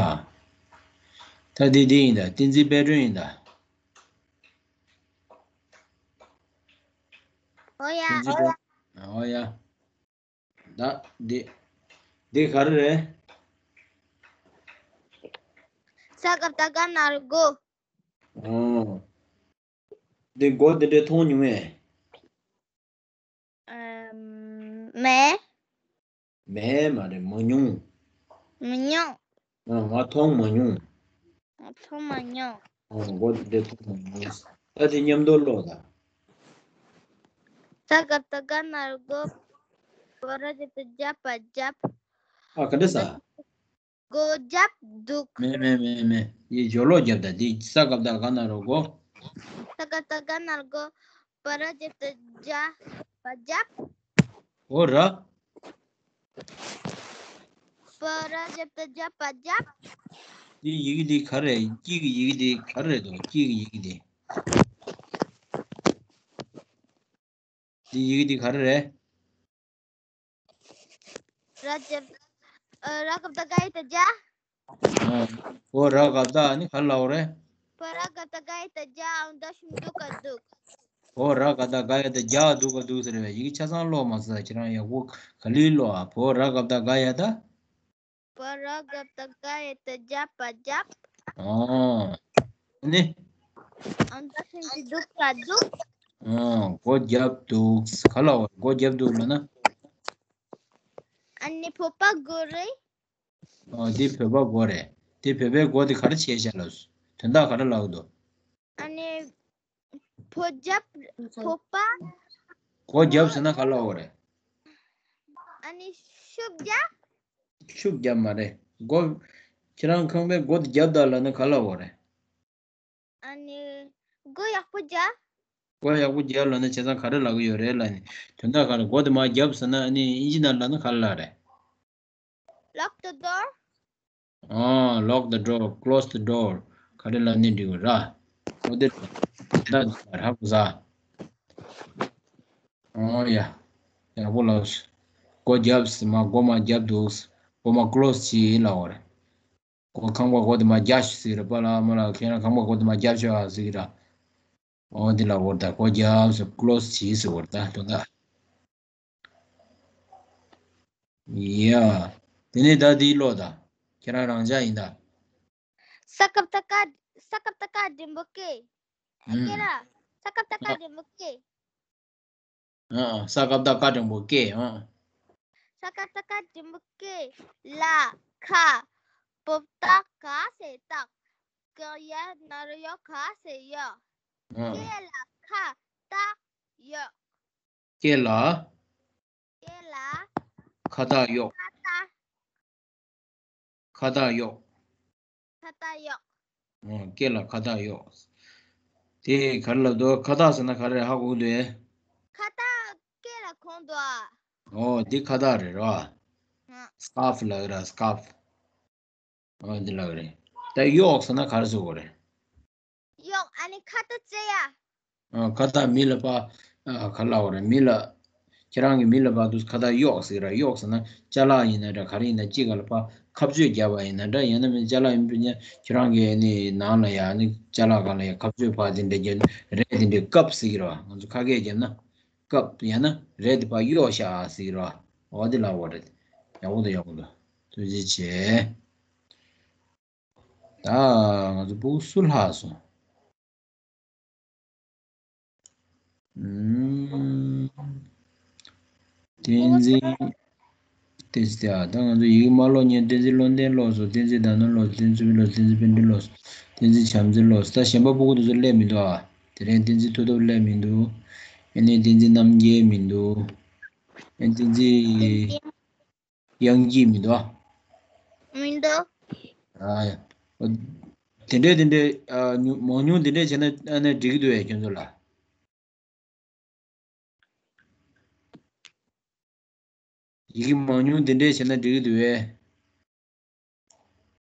ད་འདི་འདི་ཡིན་ད། བསྟན་འཛིན་དཔལ་སྒྲོན་ཡིན་ད། ཨོ་ཡ། བསྟན་འཛིན་དཔལ། ཨོ་ཡ། ད་འདི་འདི་ག་རེ་རེད། ས་ཀ་བཏགས་སྒ་ན་རོ་སྒོ། ཨོ། འདི་སྒོ་འདི་འདྲའི་མཐོང་མྱོང་ངས། ཨམ། མེད། མེད་མ་རེད། མ་མྱོང་། མ་མྱོང་། ཨ། ང་མཐོང་མ་མྱོང་། ང་མཐོང་མ་མྱོང་། ཨ། སྒོ་འདི་འདྲའི་མཐོང་མ་མྱོང་། ད་དེ་མཉམ་དུ་ཀློག་ད། ས་ཀ་བཏགས་སྒ་ན་རོ་སྒོ། བ་ར་ཇ་བཏགས་སྒྱ་བ་རྒྱབ། ཨ། ག་འདྲ་ཟེར། སྒོ་བརྒྱབ་འདུག་མེད་མེད་མེད་མེད། ཡིན། སྦྱོར་ཀློག་བརྒྱབ་ད། འདི་ས་ཀ་བཏགས་སྒ་ན་རོ་སྒོ། ས་ཀ་བཏགས་སྒ་ན་རོ་སྒོ། བ་ར་ཇ་བཏགས་སྒྱ་བ་རྒྱབ། ཨོ་ར། བ་ར་ཇ་བཏགས་སྒྱ་བ་རྒྱབ། འདི་ཡི་གེ་འདི་ག་རེ་རེད། དཀྱིལ་གྱི་ཡི་གེ་འདི་ག་རེ་རེད་འདུག་དཀྱིལ་གྱི་ཡི་གེ་འདི། འདི་ཡི་གེ་འདི་ག་རེ་རེད། ར་ཇ། ཨ། ར་ག་བཏགས་རྒ་ཡ་བཏགས་རྒྱ། ཨོ། ར་ག་བཏགས་ནི་ག་རེ་ལབ་པ་རེད། བ་ར་ག་བཏགས་རྒ་ཡ་བཏགས་རྒྱ། འོ་ད་ཤུམ་འདུག་ག་འདུག་ཨོ། ར་ག་བཏགས་རྒ་ཡ་བཏགས་རྒྱ། འདུག་ག་འདུག་ཟེར་བས། ཡི་གེ་ཆ་ཚང་ཀློག་མ་ཟེར། ཁྱེད་རང་ཡག་པོ་ག་ལེར་ཀློག་ཨ། བ་ར་ག་བཏགས་རྒ་ཡ་བཏགས། བ་ར་ག་བཏགས་རྒ་ཡ་བཏགས་རྒྱ་བ་རྒྱབ། ཨོ། ནི། འོ་ད་ཤུམ་འདུག་ག་འདུག་ཨོ། སྒོ་བརྒྱབ་འདུག་ག་ལབ་པ། སྒོ་བརྒྱབ་འདུག་ལབ་ན། ཨ་ནི་བོད་པ་སྒོ་རེད། ཨོ། འདི་བོད་པ་སྒོ་རེད། འདི་བོད་པའི་སྒོ་འདི་ག་རེ་བྱས་བཞག་ལབ། དོན་དག་ག་རེ་ལབ་འདུག་ཨ་ནི། སྒོ་བརྒྱབ། བོད་པ། སྒོ་བརྒྱབ་ཟེར་ན་ག་རེ་ལབ་པ་རེད། ཨ་ནི་ཤུབས་རྒྱག་ཤུབས་རྒྱབ་མ་རེད། སྒོ། ཁྱེད་རང་ཁང་པའི་སྒོ་དེ་བརྒྱབ་དང་ལབ་ན་ག་རེ་ལབ་པ་རེད། ཨ་ནི། སྒོ་ཡག་པོ་རྒྱབ། སྒོ་ཡག་པོ་རྒྱབ་ལབ་ན་བྱས་ཙང་ག་རེ་ལབ་ཀྱི་ཡོད་རེད་ལབ་ནས། དོན་དག་ག་རེ། སྒོ་དེ་མར་བརྒྱབ་ཟེར་ན་ཨ་ནི་ཨིན་ཇི་ནང་ལབ་ན་ག་རེ་ལབ་རེད། Lock the door. ཨོ། Lock the door, close the door. ག་རེ་ལབ་ནས་འགྲིག་གི་རེད། ཨོ་དེ་ད་ར་གོ་ས། ཨོ་ཡ། ཡག་པོ་ལབ། སྒོ་བརྒྱབ་ཟེར་མ། སྒོ་མར་བརྒྱབ་འདུག་སྒོ་མར་ཀློ་སི་བྱས་ལབ་པ་རེད། སྒོ། ཁང་པ་སྒོ་དེ་མར་རྒྱག་ཤིག་ཟེར་རེད་པ་ལ་མ་ལ། ཁྱེད་རང་ཁང་པ་སྒོ་དེ་མར་རྒྱབ་ཤོག་ཨ་ཟེར་གྱི་ར། འོ་འདི་ལ་འོར་ད་སྒོ་རྒྱབ་ཟེར། ཀློ་སི་བྱས་ཟེར་འོར་ད་དོན་དག་ཡ། དེ་ནས་ད་འདི་ཀློག་ད། ཁྱེད་རང་རང་འཇགས་ཡིན་ད། ས་ཀ་བཏགས་སྐ། ས་ཀ་བཏགས་སྐ་འགྲེང་བུ་སྐེ། ཨ། སྐེ་ར། ས་ཀ་བཏགས་སྐ་འགྲེང་བུ་སྐེ། ཨ། ས་ཀ་བཏགས་སྐ་འགྲེང་བུ་སྐེ། ཨ། ས་ཀ་བཏགས་སྐ་འགྲེང་བུ་སྐེ། ལ། ཁ། བོ་བཏགས་ག་ཟེར་བཏགས། ག་ཡ་ན་རོ་ཡོ་ག་ཟེར་ཡོ། ཨ། སྐེ་ལ་ཁ་བཏགས་གཡོགས། སྐེ་ལ། སྐེ་ལ། ཁ་བཏགས་གཡོགས། ཁ་བཏགས། ཁ་བཏགས་གཡོགས། ཁ་བཏགས་གཡོགས། ཨོ། སྐེ་ལ་ཁ་བཏགས་གཡོགས། དེ་ག་རེ་ལབ་འདུག་ཁ་བཏགས་ཟེར་ན་ག་རེ་ཧ་གོ་གི་འདུག་ཁ་བཏགས་སྐེ་ལ་གོན་འདུག་ཨོ། འདི་ཁ་བཏགས་རེད་རོ། ཨ། སི་ཀར་ཕི་ལབ་ཀྱི་ར། སི་ཀར་ཕི། ཨོ། འདི་ལབ་ཀྱི་རེད། ད་གཡོགས་ཟེར་ན་ག་རེ་ཟེར་དགོས་རེད། གཡོགས། ཨ་ནི་ཁ་བཏགས་བྱེད་ཡ། ཨ། ཁ་བཏགས། མི་ལ་ཕར། ཨ། ག་རེ་ལབ་དགོས་རེད། མི་ལ། ཁྱེད་རང་གིས་མི་ལ་ཕར་དུ་ཁ་བཏགས་གཡོགས་ཟེར་གྱི་ར། གཡོགས་ཟེར་ན་ཅ་ལག་ཡིན་ན་འདྲ་ག་རེ་ཡིན་ན་གཅིག་ག་ལ་ཕར་ཁ་གཅོད་བརྒྱབ་པ་ཡིན་ན་འདྲ། ཡང་ན་མི་ཅ་ལག་ཡིན་པ་ཡིན་ན་ཁྱེད་རང་གིས་ནི་ནང་ལ་ཡ་ནི་ཅ་ལག་སྒང་ལ་ཡ་ཁ་གཅོད་ཕར་དེ་འདྲ་བརྒྱབ་ན་རས་དེ་འདྲའི་བཀབ་ཟེར་གྱི་ར། ང་ཚོ་ཁ་སྐད་བརྒྱབ་ན་བཀབ། ཡང་ན་རས་དེ་ཕར་གཡོགས་བཞག་ཟེར་གྱི་ར། འོ་དེ་ལབ་དགོས་རེད། ཡག་པོ་འདུག་ཡག་པོ་འདུག་ཐུགས་རྗེ་ཆེ། ད་ང་ཚོ་ཕྲུ་གུ་སུ་ལྷག་སོང་། ཨུམ། བསྟན་འཛིན། བསྟན་འཛིན། ཨ། ད་ང་ཚོ་ཡི་གེ་མ་ཀློག་མཁན། བསྟན་འཛིན་བློ་ལྡན་ཀློག་སོང་། བསྟན་འཛིན་ཟླ་ནོར་ཀློག་སོང་། བསྟན་འཛིན་ཚུལ་ཁྲིམས་ཀློག་སོང། བསྟན་འཛིན་བསྟན་འཛིན་བྱམས་བརྩེ་ཀློག་སོང་། ད་གཞན་པ་ཕྲུ་གུ་དེ་ཚོ་སླེབས་མི་འདུག་ཨ། དེ་རིང་བསྟན་འཛིན་མཐུ་སྟོབས་སླེབས་མི་འདུག་ཨ་ནི་བསྟན་འཛིན་རྣམ་རྒྱལ་མི་འདུག་ཨ་ནི་བསྟན་འཛིན། དབྱངས་སྐྱིད་མི་འདུག་ཨ། མི་འདུག་ཨ་ཡ། དེ་འདྲའི་དེ་འདྲའི། ཨ། ཉུང་། མང་ཉུང་དེ་འདྲའི་བྱས་ན་ཨ་ནི་འགྲིག་གི་འདུག་ཨེ་ཁྱོད་ཚོ་ལ། ཡི་གེ་མང་ཉུང་དེ་འདྲའི་བྱས་ན་འགྲིག་གི་འདུག་ཨེ།